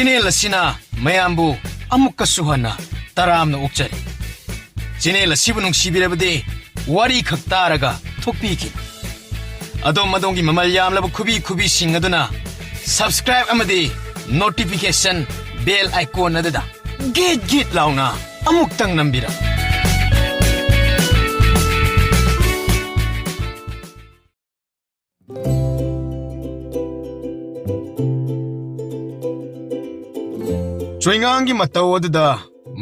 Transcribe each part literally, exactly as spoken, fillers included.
Channel ꯑꯁꯤꯅ ꯃꯌꯥꯝꯕꯨ ꯑꯃꯨꯛꯀꯁꯨ ꯍꯟꯅ ꯇꯔꯥꯝꯅ ꯑꯣꯛꯆꯔꯤ꯫ ꯆꯦꯅꯦꯜ ꯑꯁꯤꯕꯨ ꯅꯨꯡꯁꯤꯕꯤꯔꯕꯗꯤ ꯋꯥꯔꯤ ꯈꯛ ꯇꯥꯔꯒ ꯊꯣꯛꯄꯤꯈꯤꯕ꯫ ꯑꯗꯣꯝ ꯑꯗꯣꯝꯒꯤ ꯃꯃꯜ ꯌꯥꯝꯂꯕ ꯈꯨꯕꯤ ꯈꯨꯕꯤꯁꯤꯡ ꯑꯗꯨꯅ subscribe ꯑꯃꯗꯤ notification bell icon ꯑꯗꯨꯗ ꯒꯤꯠ ꯒꯤꯠ ꯂꯥꯎꯅ ꯑꯃꯨꯛꯇꯪ ꯅꯝꯕꯤꯔꯝꯃꯨ꯫ ꯆꯣꯏꯉꯥꯡꯒꯤ ꯃꯇꯧ ꯑꯗꯨꯗ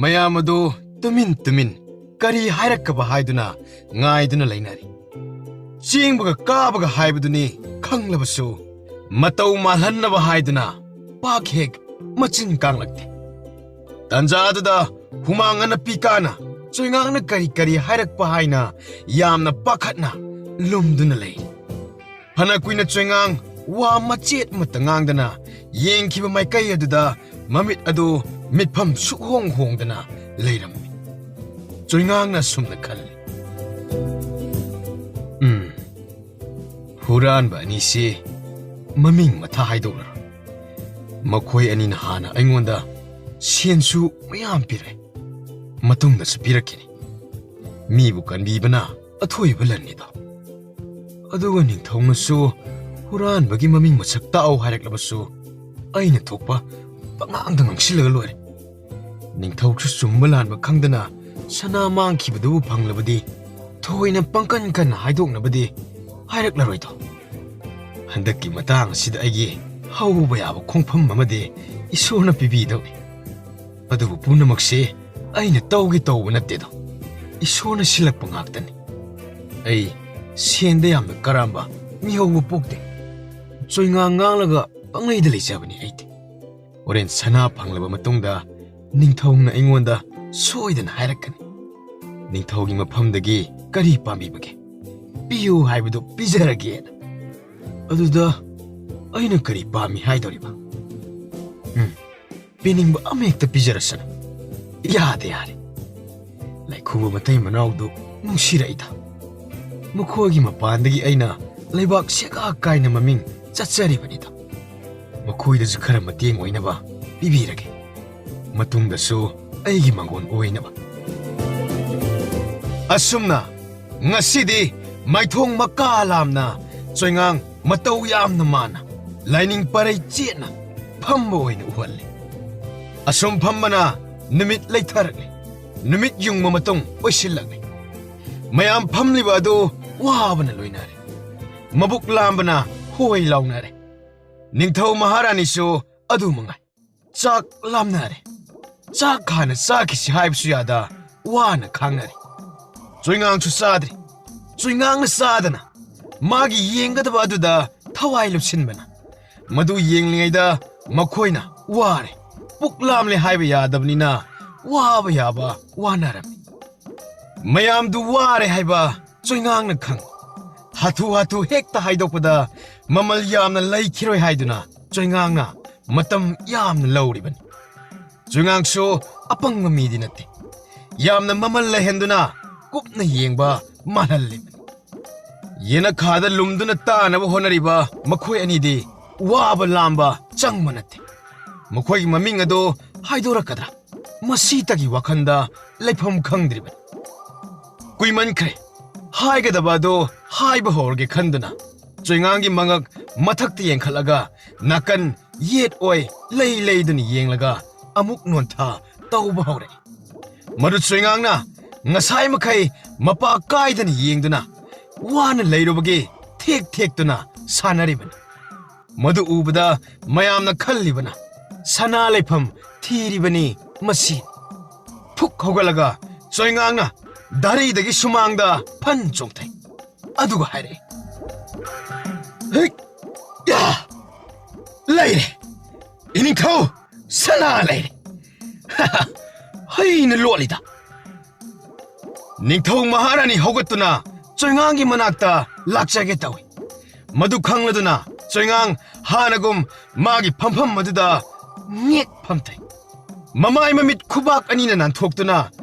ꯃꯌꯥꯝ ꯑꯗꯨ ꯇꯨꯃꯤꯟ ꯇꯨꯃꯤꯟ ꯀꯔꯤ ꯍꯥꯏꯔꯛꯀꯕ ꯍꯥꯏꯗꯨꯅ ꯉꯥꯏꯗꯨꯅ ꯂꯩꯅꯔꯤ꯫ ꯆꯦꯡꯕꯒ ꯀꯥꯕꯒ ꯍꯥꯏꯕꯗꯨꯅꯤ ꯈꯪꯂꯕꯁꯨ, ꯃꯇꯧ ꯃꯥꯜꯍꯟꯅꯕ ꯍꯥꯏꯗꯨꯅ ꯄꯥꯛ ꯍꯦꯛ ꯃꯆꯤꯟ ꯀꯥꯡꯂꯛꯇꯦ꯫ ꯇꯥꯟꯖꯥ ꯑꯗꯨꯗ ꯍꯨꯃꯥꯡ ꯑꯅꯞꯄꯤ ꯀꯥꯅ ꯆꯣꯏꯉꯥꯡꯅ ꯀꯔꯤ ꯀꯔꯤ ꯍꯥꯏꯔꯛꯄ ꯍꯥꯏꯅ ꯌꯥꯝꯅ ꯄꯥꯈꯠꯅ ꯂꯨꯝꯗꯨꯅ ꯂꯩ꯫ ꯐꯅ ꯀꯨꯏꯅ ꯆꯣꯏꯉꯥꯡ ꯋꯥ ꯃꯆꯦꯠ ꯑꯃꯠꯇ ꯉꯥꯡꯗꯅ ꯌꯦꯡꯈꯤꯕ ꯃꯥꯏꯀꯩ ꯑꯗꯨꯗ ꯃꯃꯤꯠ ꯑꯗꯨ ꯃꯤꯠꯐꯝ ꯁꯨꯛꯍꯣꯡ ꯍꯣꯡꯗꯅ ꯂꯩꯔꯝꯃꯤ꯫ ꯆꯣꯏꯉꯥꯡꯅ ꯑꯁꯨꯝꯅ ꯈꯜꯂꯤ, "ꯎꯝ, ꯍꯨꯔꯥꯟꯕ ꯑꯅꯤꯁꯤ ꯃꯃꯤꯡ ꯃꯊꯥ ꯍꯥꯏꯗꯣꯛꯂꯔꯣꯏ꯫ ꯃꯈꯣꯏ ꯑꯅꯤꯅ ꯍꯥꯟꯅ ꯑꯩꯉꯣꯟꯗ ꯁꯦꯟꯁꯨ ꯃꯌꯥꯝ ꯄꯤꯔꯛꯑꯦ, ꯃꯇꯨꯡꯗꯁꯨ ꯄꯤꯔꯛꯈꯤꯅꯤ꯫ ꯃꯤꯕꯨ ꯀꯟꯕꯤꯕꯅ ꯑꯊꯣꯏꯕ ꯂꯟꯅꯤꯗꯣ꯫ ꯑꯗꯨꯒ ꯅꯤꯡꯊꯧꯅꯁꯨ ꯍꯨꯔꯥꯟꯕꯒꯤ ꯃꯃꯤꯡ ꯃꯁꯛ ꯇꯥꯛꯑꯣ ꯍꯥꯏꯔꯛꯂꯕꯁꯨ ꯑꯩꯅ ꯊꯣꯛꯄ ꯄꯉꯥꯡꯗ ꯉꯥꯡꯁꯤꯜꯂꯒ ꯂꯣꯏꯔꯦ꯫ ꯅꯤꯡꯊꯧꯁꯨ ꯆꯨꯝꯕ ꯂꯥꯟꯕ ꯈꯪꯗꯅ ꯁꯅꯥ ꯃꯥꯡꯈꯤꯕꯗꯨꯕꯨ ꯐꯪꯂꯕꯗꯤ ꯊꯣꯏꯅ ꯄꯪꯀꯟ ꯀꯟꯅ ꯍꯥꯏꯗꯣꯛꯅꯕꯗꯤ ꯍꯥꯏꯔꯛꯂꯔꯣꯏꯗꯣ꯫ ꯍꯟꯗꯛꯀꯤ ꯃꯇꯥꯡ ꯑꯁꯤꯗ ꯑꯩꯒꯤ ꯍꯧꯕ ꯌꯥꯕ ꯈꯣꯡꯐꯝ ꯑꯃꯗꯤ ꯏꯁꯣꯔꯅ ꯄꯤꯕꯤꯗꯧꯅꯤ꯫ ꯑꯗꯨꯕꯨ ꯄꯨꯝꯅꯃꯛꯁꯤ ꯑꯩꯅ ꯇꯧꯒꯦ ꯇꯧꯕ ꯅꯠꯇꯦꯗꯣ꯫ ꯏꯁꯣꯔꯅ ꯁꯤꯜꯂꯛꯄ ꯉꯥꯛꯇꯅꯤ꯫ ꯑꯩ ꯁꯦꯟꯗ ꯌꯥꯝꯅ ꯀꯔꯝꯕ ꯃꯤꯍꯧꯕ ꯄꯣꯛꯇꯦ꯫ ꯆꯣꯏꯉꯥꯡ ꯉꯥꯡꯂꯒ ꯄꯪꯂꯩꯗ ꯂꯩꯖꯕꯅꯤ ꯑꯩꯗꯤ꯫ ꯍꯣꯔꯦꯟ ꯁꯅꯥ ꯐꯪꯂꯕ ꯃꯇꯨꯡꯗ ꯅꯤꯡꯊꯧꯅ ꯑꯩꯉꯣꯟꯗ ꯁꯣꯏꯗꯅ ꯍꯥꯏꯔꯛꯀꯅꯤ, ꯅꯤꯡꯊꯧꯒꯤ ꯃꯐꯝꯗꯒꯤ ꯀꯔꯤ ꯄꯥꯝꯕꯤꯕꯒꯦ? ꯄꯤꯌꯨ ꯍꯥꯏꯕꯗꯨ ꯄꯤꯖꯔꯒꯦꯅ꯫ ꯑꯗꯨꯗ ꯑꯩꯅ ꯀꯔꯤ ꯄꯥꯝꯃꯤ ꯍꯥꯏꯗꯧꯔꯤꯕ? ꯎꯝ, ꯄꯤꯅꯤꯡꯕ ꯑꯃꯍꯦꯛꯇ ꯄꯤꯖꯔꯁꯅꯨ꯫ ꯌꯥꯗꯦ ꯌꯥꯔꯦ꯫ ꯂꯩꯈꯨꯕ ꯃꯇꯩ ꯃꯅꯥꯎꯗꯨ ꯅꯨꯡꯁꯤꯔꯛꯏꯗ꯫ ꯃꯈꯣꯏꯒꯤ ꯃꯄꯥꯟꯗꯒꯤ ꯑꯩꯅ ꯂꯩꯕꯥꯛ ꯁꯦꯒꯥ ꯀꯥꯏꯅ ꯃꯃꯤꯡ ꯆꯠꯆꯔꯤꯕꯅꯤꯗ꯫ ꯃꯈꯣꯏꯗꯁꯨ ꯈꯔ ꯃꯇꯦꯡ ꯑꯣꯏꯅꯕ ꯄꯤꯕꯤꯔꯒꯦ꯫ ꯃꯇꯨꯡꯗꯁꯨ ꯑꯩꯒꯤ ꯃꯪꯒꯣꯟ ꯑꯣꯏꯅꯕ꯫ ꯑꯁꯨꯝꯅ ꯉꯁꯤꯗꯤ ꯃꯥꯏꯊꯣꯡ ꯃꯀꯥ ꯂꯥꯝꯅ ꯆꯣꯏꯉꯥꯡ ꯃꯇꯧ ꯌꯥꯝꯅ ꯃꯥꯟꯅ ꯂꯥꯏꯅꯤꯡ ꯄꯔꯩ ꯆꯦꯠꯅ ꯐꯝꯕ ꯑꯣꯏꯅ ꯎꯍꯜꯂꯤ꯫ ꯑꯁꯨꯝ ꯐꯝꯕꯅ ꯅꯨꯃꯤꯠ ꯂꯩꯊꯔꯛꯂꯤ꯫ ꯅꯨꯃꯤꯠ ꯌꯨꯡꯕ ꯃꯇꯨꯡ ꯑꯣꯏꯁꯤꯜꯂꯛꯂꯤ꯫ ꯃꯌꯥꯝ ꯐꯝꯂꯤꯕ ꯑꯗꯨ ꯋꯥꯕꯅ ꯂꯣꯏꯅꯔꯦ꯫ ꯃꯕꯨꯛ ꯂꯥꯝꯕꯅ ꯍꯣꯏ ꯂꯥꯎꯅꯔꯦ꯫ ꯅꯤꯡꯊꯧ ꯃꯍꯥꯔꯥꯅꯤꯁꯨ ꯑꯗꯨ ꯃꯉꯥꯏ꯫ ꯆꯥꯛ ꯂꯥꯝꯅꯔꯦ꯫ ꯆꯥꯛ ꯍꯥꯟꯅ ꯆꯥꯈꯤꯁꯤ ꯍꯥꯏꯕꯁꯨ ꯌꯥꯗ ꯋꯥꯅ ꯈꯥꯡꯅꯔꯦ꯫ ꯆꯣꯏꯉꯥꯡꯁꯨ ꯆꯥꯗ꯭ꯔꯤ꯫ ꯆꯣꯏꯉꯥꯡꯅ ꯆꯥꯗꯅ ꯃꯥꯒꯤ ꯌꯦꯡꯒꯗꯕ ꯑꯗꯨꯗ ꯊꯋꯥꯏ ꯂꯨꯞꯁꯤꯟꯕꯅ ꯃꯗꯨ ꯌꯦꯡꯂꯤꯉꯩꯗ ꯃꯈꯣꯏꯅ ꯋꯥꯔꯦ꯫ ꯄꯨꯛ ꯂꯥꯝꯂꯦ ꯍꯥꯏꯕ ꯌꯥꯗꯕꯅꯤꯅ ꯋꯥꯕ ꯌꯥꯕ ꯋꯥꯅꯔꯝꯃꯤ꯫ ꯃꯌꯥꯝꯗꯨ ꯋꯥꯔꯦ ꯍꯥꯏꯕ ꯆꯣꯏꯉꯥꯡꯅ ꯈꯪ꯫ ꯍꯥꯊꯨ ꯍꯥꯊꯨ ꯍꯦꯛꯇ ꯍꯥꯏꯗꯣꯛꯄꯗ ꯃꯃꯜ ꯌꯥꯝꯅ ꯂꯩꯈꯤꯔꯣꯏ ꯍꯥꯏꯗꯨꯅ ꯆꯣꯏꯉꯥꯡꯅ ꯃꯇꯝ ꯌꯥꯝꯅ ꯂꯧꯔꯤꯕꯅꯤ꯫ ꯆꯣꯏꯉꯥꯡꯁꯨ ꯑꯄꯪꯕ ꯃꯤꯗꯤ ꯅꯠꯇꯦ꯫ ꯌꯥꯝꯅ ꯃꯃꯜ ꯂꯩꯍꯟꯗꯨꯅ ꯀꯨꯞꯅ ꯌꯦꯡꯕ ꯃꯥꯜꯍꯜꯂꯤꯕꯅꯤ꯫ ꯌꯦꯅꯈꯥꯗ ꯂꯨꯝꯗꯨꯅ ꯇꯥꯅꯕ ꯍꯣꯠꯅꯔꯤꯕ ꯃꯈꯣꯏ ꯑꯅꯤꯗꯤ ꯋꯥꯕ ꯂꯥꯝꯕ ꯆꯪꯕ ꯅꯠꯇꯦ꯫ ꯃꯈꯣꯏꯒꯤ ꯃꯃꯤꯡ ꯑꯗꯨ ꯍꯥꯏꯗꯣꯔꯛꯀꯗ꯭ꯔꯥ? ꯃꯁꯤꯇꯒꯤ ꯋꯥꯈꯜꯗ ꯂꯩꯐꯝ ꯈꯪꯗ꯭ꯔꯤꯕꯅꯤ꯫ ꯀꯨꯏꯃꯟꯈ꯭ꯔꯦ꯫ ꯍꯥꯏꯒꯗꯕ ꯑꯗꯨ ꯍꯥꯏꯕ ꯍꯧꯔꯒꯦ ꯈꯟꯗꯨꯅ ꯆꯣꯏꯉꯥꯡꯒꯤ ꯃꯉꯛ ꯃꯊꯛꯇ ꯌꯦꯡꯈꯠꯂꯒ ꯅꯥꯀꯟ ꯌꯦꯠ ꯑꯣꯏ ꯂꯩ ꯂꯩꯗꯨꯅ ꯌꯦꯡꯂꯒ ꯑꯃꯨꯛ ꯅꯣꯟꯊ ꯇꯧꯕ ꯍꯧꯔꯛꯏ꯫ ꯃꯗꯨ ꯆꯣꯏꯉꯥꯡꯅ ꯉꯁꯥꯏ ꯃꯈꯩ ꯃꯄꯥ ꯀꯥꯏꯗꯅ ꯌꯦꯡꯗꯨꯅ ꯋꯥꯅ ꯂꯩꯔꯨꯕꯒꯤ ꯊꯦꯛ ꯊꯦꯛꯇꯨꯅ ꯁꯥꯟꯅꯔꯤꯕꯅꯤ꯫ ꯃꯗꯨ ꯎꯕꯗ ꯃꯌꯥꯝꯅ ꯈꯜꯂꯤꯕꯅ ꯁꯅꯥ ꯂꯩꯐꯝ ꯊꯤꯔꯤꯕꯅꯤ ꯃꯁꯤ꯫ ꯐꯨꯛ ꯍꯧꯒꯠꯂꯒ ꯆꯣꯏꯉꯥꯡꯅ ꯗꯥꯔꯤꯗꯒꯤ ꯁꯨꯃꯥꯡꯗ ꯐꯟ ꯆꯣꯡꯊꯩ꯫ ꯑꯗꯨꯒ ꯍꯥꯏꯔꯛꯏ, "ꯍꯩ! ꯌꯥ! ꯂꯩꯔꯦ! ꯏꯅꯤꯡꯊꯧ ꯁꯅꯥ ꯂꯩꯔꯦ! ꯍꯩꯅ ꯂꯣꯠꯂꯤꯗ!" ꯅꯤꯡꯊꯧ ꯃꯍꯥꯔꯥꯅꯤ ꯍꯧꯒꯠꯇꯨꯅ ꯆꯣꯏꯉꯥꯡꯒꯤ ꯃꯅꯥꯛꯇ ꯂꯥꯛꯆꯒꯦ ꯇꯧꯏ꯫ ꯃꯗꯨ ꯈꯪꯂꯗꯨꯅ ꯆꯣꯏꯉꯥꯡ ꯍꯥꯟꯅꯒꯨꯝ ꯃꯥꯒꯤ ꯐꯝꯐꯝ ꯑꯗꯨꯗ ꯉꯦꯛ ꯐꯝꯊꯩ꯫ ꯃꯃꯥꯏ ꯃꯃꯤꯠ ꯈꯨꯕꯥꯛ ꯑꯅꯤꯅ ꯅꯥꯟꯊꯣꯛꯇꯨꯅ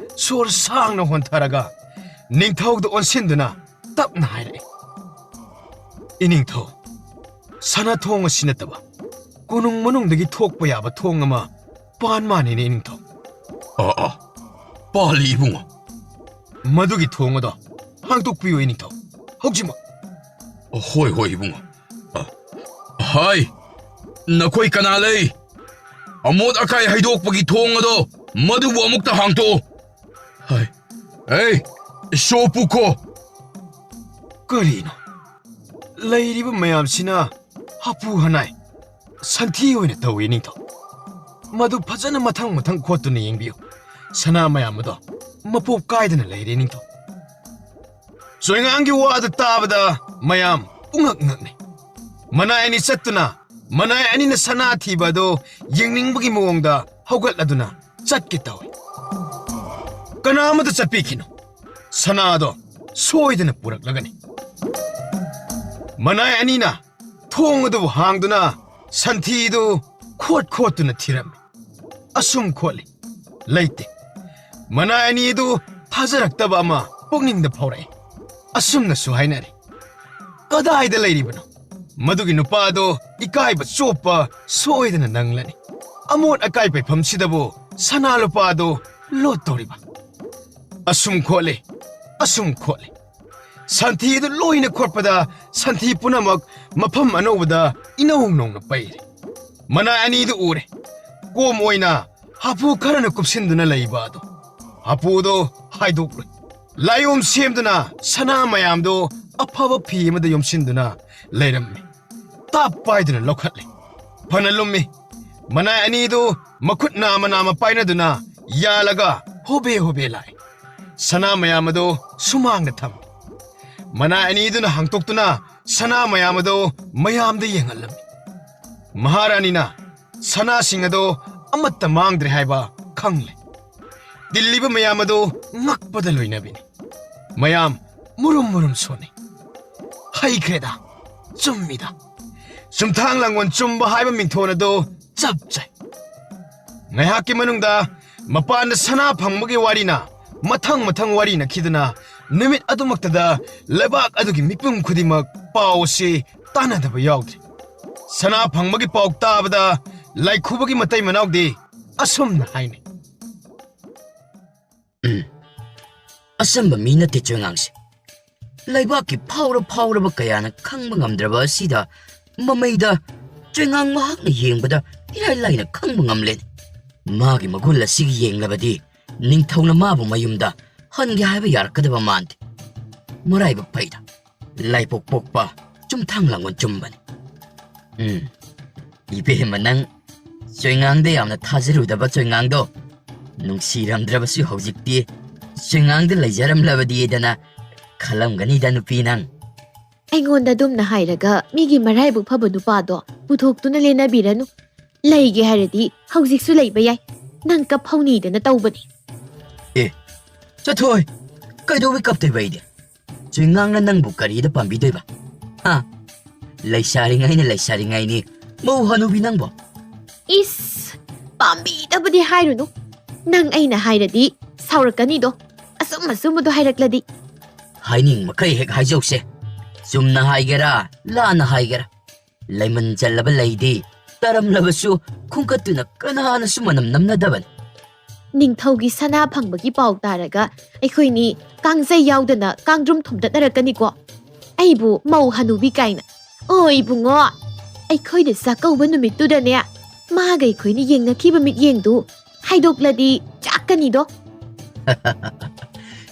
ꯁꯣꯔ ꯁꯥꯡꯅ ꯍꯣꯟꯊꯔꯒ ꯅꯤꯡꯊꯧꯗ ꯑꯣꯟꯁꯤꯟꯗꯨꯅ ꯇꯞꯅ ꯍꯥꯏꯔꯛꯏ, "ꯏꯅꯤꯡꯊꯧ, ꯁꯅꯥꯊꯣꯡ ꯑꯁꯤ ꯅꯠꯇꯕ ꯀꯣꯅꯨꯡ ꯃꯅꯨꯡꯗꯒꯤ ꯊꯣꯛꯄ ꯌꯥꯕ ꯊꯣꯡ ꯑꯃ ꯄꯥꯟ ꯃꯥꯟꯅꯤꯅꯦ, ꯏꯅꯤꯡꯊꯧ꯫ ꯑꯥ, ꯑꯥ, ꯄꯥꯜꯂꯤ, ꯏꯕꯨꯡꯉꯣ꯫ ꯃꯗꯨꯒꯤ ꯊꯣꯡ ꯑꯗꯣ ꯍꯥꯡꯗꯣꯛꯄꯤꯌꯨ, ꯏꯅꯤꯡꯊꯧ, ꯍꯧꯖꯤꯛꯃꯛ꯫ ꯍꯣꯏ, ꯍꯣꯏ, ꯏꯕꯨꯡꯉꯣ꯫ ꯑ, ꯍꯥꯏ, ꯅꯈꯣꯏ ꯀꯅꯥ ꯂꯩ? ꯑꯃꯣꯠ ꯑꯀꯥꯏ ꯍꯩꯗꯣꯛꯄꯒꯤ ꯊꯣꯡ ꯑꯗꯣ ꯃꯗꯨꯕꯨ ꯑꯃꯨꯛꯇ ꯍꯥꯡꯇꯣꯛꯑꯣ꯫ ꯍꯥꯏ, ꯑꯦ, ꯁꯣ ꯄꯨꯈꯣ꯫ ꯀꯔꯤꯅꯣ? ꯂꯩꯔꯤꯕ ꯃꯌꯥꯝꯁꯤꯅ ꯍꯥꯄꯨ ꯍꯅꯥꯏ ꯁꯟꯊꯤ ꯑꯣꯏꯅ ꯇꯧꯏ, ꯅꯤꯡꯊꯧ꯫ ꯃꯗꯨ ꯐꯖꯅ ꯃꯊꯪ ꯃꯊꯪ ꯈꯣꯠꯇꯨꯅ ꯌꯦꯡꯕꯤꯌꯨ꯫ ꯁꯅꯥ ꯃꯌꯥꯝ ꯑꯗꯣ ꯃꯄꯣꯞ ꯀꯥꯏꯗꯅ ꯂꯩꯔꯦ, ꯅꯤꯡꯊꯧ꯫ ꯆꯣꯏꯉꯥꯡꯒꯤ ꯋꯥꯗꯨ ꯇꯥꯕꯗ ꯃꯌꯥꯝ ꯄꯨꯡꯉꯛ ꯉꯛꯅꯩ꯫ ꯃꯅꯥꯏ ꯑꯅꯤ ꯆꯠꯇꯨꯅ ꯃꯅꯥꯏ ꯑꯅꯤꯅ ꯁꯅꯥ ꯊꯤꯕ ꯑꯗꯨ ꯌꯦꯡꯅꯤꯡꯕꯒꯤ ꯃꯑꯣꯡꯗ ꯍꯧꯒꯠꯂꯗꯨꯅ ꯆꯠꯀꯦ ꯇꯧꯏ꯫ ꯀꯅꯥ ꯑꯃꯗ ꯆꯠꯄꯤꯈꯤꯅꯨ꯫ ꯁꯅꯥꯗꯣ ꯁꯣꯏꯗꯅ ꯄꯨꯔꯛꯂꯒꯅꯤ꯫ ꯃꯅꯥꯏ ꯑꯅꯤꯅ ꯊꯣꯡ ꯑꯗꯨꯕꯨ ꯍꯥꯡꯗꯨꯅ ꯁꯟꯊꯤꯗꯨ ꯈꯣꯠ ꯈꯣꯠꯇꯨꯅ ꯊꯤꯔꯝꯃꯤ꯫ ꯑꯁꯨꯝ ꯈꯣꯠꯂꯤ, ꯂꯩꯇꯦ꯫ ꯃꯅꯥꯏ ꯑꯅꯤ ꯑꯗꯨ ꯊꯥꯖꯔꯛꯇꯕ ꯑꯃ ꯄꯨꯛꯅꯤꯡꯗ ꯐꯥꯎꯔꯛꯏ꯫ ꯑꯁꯨꯝꯅꯁꯨ ꯍꯥꯏꯅꯔꯤ, "ꯀꯗꯥꯏꯗ ꯂꯩꯔꯤꯕꯅꯣ? ꯃꯗꯨꯒꯤ ꯅꯨꯄꯥꯗꯣ ꯏꯀꯥꯏꯕ ꯆꯣꯞꯄ ꯁꯣꯏꯗꯅ ꯅꯪꯂꯅꯤ꯫ ꯑꯃꯣꯠ ꯑꯀꯥꯏ ꯄꯩꯐꯝꯁꯤꯗꯕꯨ ꯁꯅꯥ ꯂꯨꯄꯥꯗꯣ ꯂꯣꯠꯇꯧꯔꯤꯕ?" ꯑꯁꯨꯝ ꯈꯣꯠꯂꯤ, ꯑꯁꯨꯝ ꯈꯣꯠꯂꯤ꯫ ꯁꯟꯊꯤ ꯑꯗꯨ ꯂꯣꯏꯅ ꯈꯣꯠꯄꯗ ꯁꯟꯊꯤ ꯄꯨꯝꯅꯃꯛ ꯃꯐꯝ ꯑꯅꯧꯕꯗ ꯏꯅꯧ ꯅꯧꯅ ꯄꯩꯔꯦ꯫ ꯃꯅꯥꯏ ꯑꯅꯤꯗꯨ ꯎꯔꯦ꯫ ꯀꯣꯝ ꯑꯣꯏꯅ ꯍꯥꯄꯨ ꯈꯔꯅ ꯀꯨꯞꯁꯤꯟꯗꯨꯅ ꯂꯩꯕ ꯑꯗꯨ꯫ ꯍꯥꯄꯨꯗꯣ ꯍꯥꯏꯗꯣꯛꯂꯨꯏ꯫ ꯂꯥꯏꯑꯣꯝ ꯁꯦꯝꯗꯨꯅ ꯁꯅꯥ ꯃꯌꯥꯝꯗꯣ ꯑꯐꯕ ꯐꯤ ꯑꯃꯗ ꯌꯣꯝꯁꯤꯟꯗꯨꯅ ꯂꯩꯔꯝꯃꯤ꯫ ꯇꯥꯞ ꯄꯥꯏꯗꯨꯅ ꯂꯧꯈꯠꯂꯤ꯫ ꯐꯅ ꯂꯨꯝꯃꯤ꯫ ꯃꯅꯥꯏ ꯑꯅꯤꯗꯨ ꯃꯈꯨꯠ ꯅꯥꯝꯃ ꯅꯥꯝꯃ ꯄꯥꯏꯅꯗꯨꯅ ꯌꯥꯜꯂꯒ ꯍꯣꯕꯦ ꯍꯣꯕꯦ ꯂꯥꯛꯏ꯫ ꯁꯅꯥ ꯃꯌꯥꯝ ꯑꯗꯨ ꯁꯨꯃꯥꯡꯗ ꯊꯝꯃꯤ꯫ ꯃꯅꯥꯏ ꯑꯅꯤꯗꯨꯅ ꯍꯥꯡꯇꯣꯛꯇꯨꯅ ꯁꯅꯥ ꯃꯌꯥꯝ ꯑꯗꯨ ꯃꯌꯥꯝꯗ ꯌꯦꯡꯍꯜꯂꯝꯃꯤ꯫ ꯃꯍꯥꯔꯥꯅꯤꯅ ꯁꯅꯥꯁꯤꯡ ꯑꯗꯨ ꯑꯃꯠꯇ ꯃꯥꯡꯗ꯭ꯔꯦ ꯍꯥꯏꯕ ꯈꯪꯂꯦ꯫ ꯇꯤꯜꯂꯤꯕ ꯃꯌꯥꯝ ꯑꯗꯨ ꯉꯛꯄꯗ ꯂꯣꯏꯅꯕꯤꯅꯤ꯫ ꯃꯌꯥꯝ ꯃꯨꯔꯨꯝ ꯃꯨꯔꯨꯝ ꯁꯣꯟꯅꯩ꯫ "ꯍꯩꯈ꯭ꯔꯦꯗ, ꯆꯨꯝꯃꯤꯗ꯫ ꯆꯨꯝꯊꯥꯡ ꯂꯥꯡꯒꯣꯜ ꯆꯨꯝꯕ ꯍꯥꯏꯕ ꯃꯤꯡꯊꯣꯟ ꯑꯗꯨ ꯆꯞ ꯆꯥꯏ꯫" ꯉꯥꯏꯍꯥꯛꯀꯤ ꯃꯅꯨꯡꯗ ꯃꯄꯥꯟꯗ ꯁꯅꯥ ꯐꯪꯕꯒꯤ ꯋꯥꯔꯤꯅ ꯃꯊꯪ ꯃꯊꯪ ꯋꯥꯔꯤꯅꯈꯤꯗꯨꯅ ꯅꯨꯃꯤꯠ ꯑꯗꯨꯃꯛꯇꯗ ꯂꯩꯕꯥꯛ ꯑꯗꯨꯒꯤ ꯃꯤꯄꯨꯝ ꯈꯨꯗꯤꯡꯃꯛ ꯄꯥꯎ ꯑꯁꯤ ꯇꯥꯟꯅꯗꯕ ꯌꯥꯎꯗ꯭ꯔꯦ꯫ ꯁꯅꯥ ꯐꯪꯕꯒꯤ ꯄꯥꯎ ꯇꯥꯕꯗ ꯂꯥꯏꯈꯨꯕꯒꯤ ꯃꯇꯩ ꯃꯅꯥꯎꯗꯤ ꯑꯁꯨꯝꯅ ꯍꯥꯏꯅꯩ꯫ ꯎꯝ, ꯑꯆꯝꯕ ꯃꯤ ꯅꯠꯇꯦ ꯆꯣꯏꯉꯥꯡꯁꯦ꯫ ꯂꯩꯕꯥꯛꯀꯤ ꯐꯥꯎꯔ ꯐꯥꯎꯔꯕ ꯀꯌꯥꯅ ꯈꯪꯕ ꯉꯝꯗ꯭ꯔꯕ ꯑꯁꯤꯗ ꯃꯃꯩꯗ ꯆꯣꯏꯉꯥꯡ ꯃꯍꯥꯛꯅ ꯌꯦꯡꯕꯗ ꯏꯔꯥꯏ ꯂꯥꯏꯅ ꯈꯪꯕ ꯉꯝꯂꯦꯅꯦ꯫ ꯃꯥꯒꯤ ꯃꯒꯨꯟ ꯑꯁꯤꯒꯤ ꯌꯦꯡꯂꯕꯗꯤ ꯅꯤꯡꯊꯧꯅ ꯃꯥꯕꯨ ꯃꯌꯨꯝꯗ ꯍꯟꯒꯦ ꯍꯥꯏꯕ ꯌꯥꯔꯛꯀꯗꯕ ꯃꯥꯟꯗꯦ꯫ ꯃꯔꯥꯏꯕꯛ ꯐꯩꯗ, ꯂꯥꯏꯕꯛ ꯄꯣꯛꯄ ꯆꯨꯝꯊꯥꯡ ꯂꯥꯡꯕꯣꯟ ꯆꯨꯝꯕꯅꯤ꯫ ꯎꯝ, ꯏꯕꯦꯝꯃ ꯅꯪ ꯆꯣꯏꯉꯥꯡꯗ ꯌꯥꯝꯅ ꯊꯥꯖꯔꯨꯗꯕ ꯆꯣꯏꯉꯥꯡꯗꯣ ꯅꯨꯡꯁꯤꯔꯝꯗ꯭ꯔꯕꯁꯨ ꯍꯧꯖꯤꯛꯇꯤ ꯆꯣꯏꯉꯥꯡꯗ ꯂꯩꯖꯔꯝꯂꯕꯗꯤꯗꯅ ꯈꯜꯂꯝꯒꯅꯤꯗ ꯅꯨꯄꯤ ꯅꯪ꯫ ꯑꯩꯉꯣꯟꯗ ꯑꯗꯨꯝꯅ ꯍꯥꯏꯔꯒ ꯃꯤꯒꯤ ꯃꯔꯥꯏꯕꯛ ꯐꯕ ꯅꯨꯄꯥꯗꯣ ꯄꯨꯊꯣꯛꯇꯨꯅ ꯂꯦꯟꯅꯕꯤꯔꯅꯨ꯫ ꯂꯩꯒꯦ ꯍꯥꯏꯔꯗꯤ ꯍꯧꯖꯤꯛꯁꯨ ꯂꯩꯕ ꯌꯥꯏ꯫ ꯅꯪ ꯀꯞꯍꯧꯅꯤꯗꯅ ꯇꯧꯕꯅꯤ꯫ ꯑꯦ, ꯆꯠꯊꯣꯏ, ꯀꯩꯗꯧꯕꯩ ꯀꯞꯇꯣꯏꯕ ꯑꯩꯗꯤ? ꯆꯣꯏꯉꯥꯡꯅ ꯅꯪꯕꯨ ꯀꯔꯤꯗ ꯄꯥꯝꯕꯤꯗꯣꯏꯕ? ꯍꯥ? ꯂꯩꯁꯥꯔꯤꯉꯩꯅ ꯂꯩꯁꯥꯔꯤꯉꯩꯅꯤ, ꯃꯧ ꯍꯅꯨꯕꯤ ꯅꯪꯕꯣ꯫ ꯏꯁ, ꯄꯥꯝꯕꯤꯗꯕꯗꯤ ꯍꯥꯏꯔꯨꯅꯨ꯫ ꯅꯪ ꯑꯩꯅ ꯍꯥꯏꯔꯗꯤ ꯁꯥꯎꯔꯛꯀꯅꯤꯗꯣ, ꯑꯆꯨꯝ ꯑꯆꯨꯝꯕꯗꯣ ꯍꯥꯏꯔꯛꯂꯗꯤ꯫ ꯍꯥꯏꯅꯤꯡ ꯃꯈꯩ ꯍꯦꯛ ꯍꯥꯏꯖꯧꯁꯦ꯫ ꯆꯨꯝꯅ ꯍꯥꯏꯒꯦꯔꯥ, ꯂꯥꯟꯅ ꯍꯥꯏꯒꯦꯔꯥ, ꯂꯩꯃꯟ ꯆꯜꯂꯕ ꯂꯩꯗꯤ ꯇꯔꯝꯂꯕꯁꯨ ꯈꯣꯡꯀꯠꯇꯨꯅ ꯀꯅꯥꯅꯁꯨ ꯃꯅꯝ ꯅꯝꯅꯗꯕꯅꯤ꯫ ꯅꯤꯡꯊꯧꯒꯤ ꯁꯅꯥ ꯐꯪꯕꯒꯤ ꯄꯥꯎ ꯇꯥꯔꯒ ꯑꯩꯈꯣꯏꯅꯤ ꯀꯥꯡꯖꯩ ꯌꯥꯎꯗꯅ ꯀꯥꯡꯗ꯭ꯔꯨꯝ ꯊꯣꯝꯗꯠꯅꯔꯛꯀꯅꯤꯀꯣ꯫ ꯑꯩꯕꯨ ꯃꯧ ꯍꯅꯨꯕꯤ ꯀꯥꯏꯅ꯫ ꯑꯣ ꯏꯕꯨꯡꯉꯣ, ꯑꯩꯈꯣꯏꯅ ꯆꯥꯛꯀꯧꯕ ꯅꯨꯃꯤꯠꯇꯨꯗꯅꯦ, ꯃꯥꯒ ꯑꯩꯈꯣꯏꯅ ꯌꯦꯡꯅꯈꯤꯕ ꯃꯤꯠꯌꯦꯡꯗꯨ ꯍꯥꯏꯗꯣꯛꯂꯗꯤ ꯆꯥꯛꯀꯅꯤꯗꯣ꯫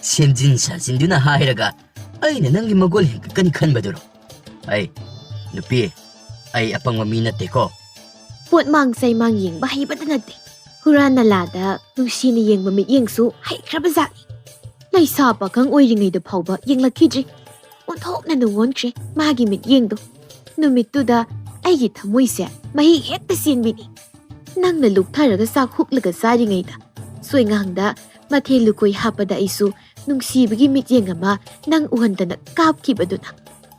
ꯁꯦꯝꯖꯤꯟ ꯁꯥꯖꯤꯟꯗꯨꯅ ꯍꯥꯏꯔꯒ ꯑꯩꯅ ꯅꯪꯒꯤ ꯃꯒꯨꯟ ꯍꯦꯟꯒꯠꯀꯅꯤ ꯈꯟꯕꯗꯨꯔꯣ? ꯑꯩ, ꯅꯨꯄꯤ, ꯑꯩ ꯑꯄꯪꯕ ꯃꯤ ꯅꯠꯇꯦꯀꯣ꯫ ꯄꯣꯠꯃꯥꯡ ꯆꯩꯃꯥꯡ ꯌꯦꯡꯕ ꯍꯩꯕꯇ ꯅꯠꯇꯦ, ꯍꯨꯔꯥꯟ ꯅꯂꯥꯗ ꯅꯨꯡꯁꯤꯅ ꯌꯦꯡꯕ ꯃꯤꯠꯌꯦꯡꯁꯨ ꯍꯩꯈ꯭ꯔꯕ ꯖꯥꯠꯅꯤ꯫ ꯂꯩꯁꯥ ꯄꯥꯈꯪ ꯑꯣꯏꯔꯤꯉꯩꯗ ꯐꯥꯎꯕ ꯌꯦꯡꯂꯛꯈꯤꯗ꯭ꯔꯤ꯫ ꯑꯣꯟꯊꯣꯛꯅ ꯅꯨꯡꯉꯣꯟꯈ꯭ꯔꯦ ꯃꯥꯒꯤ ꯃꯤꯠꯌꯦꯡꯗꯣ꯫ ꯅꯨꯃꯤꯠꯇꯨꯗ ꯑꯩꯒꯤ ꯊꯃꯣꯏꯁꯦ ꯃꯍꯤ ꯍꯦꯛꯇ ꯆꯦꯟꯕꯤꯅꯤ꯫ ꯅꯪꯅ ꯂꯨꯛꯊꯔꯒ ꯆꯥꯛ ꯍꯨꯛꯂꯒ ꯆꯥꯔꯤꯉꯩꯗ ꯁꯣꯏꯉꯥꯡꯗ ꯃꯊꯦꯜ ꯂꯨꯀꯣꯏ ꯍꯥꯞꯄꯗ ꯑꯩꯁꯨ ꯅꯨꯡꯁꯤꯕꯒꯤ ꯃꯤꯠꯌꯦꯡ ꯑꯃ ꯅꯪ ꯎꯍꯟꯗꯅ ꯀꯥꯞꯈꯤꯕꯗꯨꯅ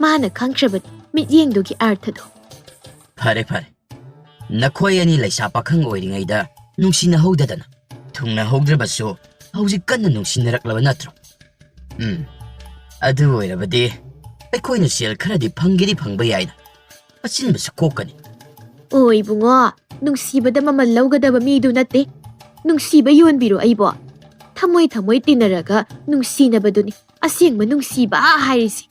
ꯃꯥꯅ ꯈꯪꯈ꯭ꯔꯕꯅꯤ ꯃꯤꯠꯌꯦꯡꯗꯨꯒꯤ ꯑꯥꯔꯊꯗꯣ꯫ ꯐꯔꯦ, ꯐꯔꯦ꯫ ꯅꯈꯣꯏ ꯑꯅꯤ ꯂꯩꯁꯥ ꯄꯥꯈꯪ ꯑꯣꯏꯔꯤꯉꯩꯗ ꯅꯨꯡꯁꯤꯅꯍꯧꯗꯗꯅ ꯊꯨꯡꯅꯍꯧꯗ꯭ꯔꯕꯁꯨ ꯍꯧꯖꯤꯛ ꯀꯟꯅ ꯅꯨꯡꯁꯤꯅꯔꯛꯂꯕ ꯅꯠꯇ꯭ꯔꯣ? ꯎꯝ, ꯑꯗꯨ ꯑꯣꯏꯔꯕꯗꯤ ꯑꯩꯈꯣꯏꯅ ꯁꯦꯜ ꯈꯔꯗꯤ ꯐꯪꯒꯦꯗꯤ ꯐꯪꯕ ꯌꯥꯏꯅ꯫ ꯑꯆꯤꯟꯕꯁꯨ ꯀꯣꯛꯀꯅꯤ꯫ ꯑꯣ ꯏꯕꯨꯡꯉꯣ, ꯅꯨꯡꯁꯤꯕꯗ ꯃꯃꯜ ꯂꯧꯒꯗꯕ ꯃꯤꯗꯨ ꯅꯠꯇꯦ꯫ ꯅꯨꯡꯁꯤꯕ ꯌꯣꯟꯕꯤꯔꯣ ꯑꯩꯕꯣ꯫ ꯊꯃꯣꯏ ꯊꯃꯣꯏ ꯇꯤꯟꯅꯔꯒ ꯅꯨꯡꯁꯤꯅꯕꯗꯨꯅꯤ ꯑꯁꯦꯡꯕ ꯅꯨꯡꯁꯤꯕ ꯍꯥꯏꯔꯤꯁꯦ꯫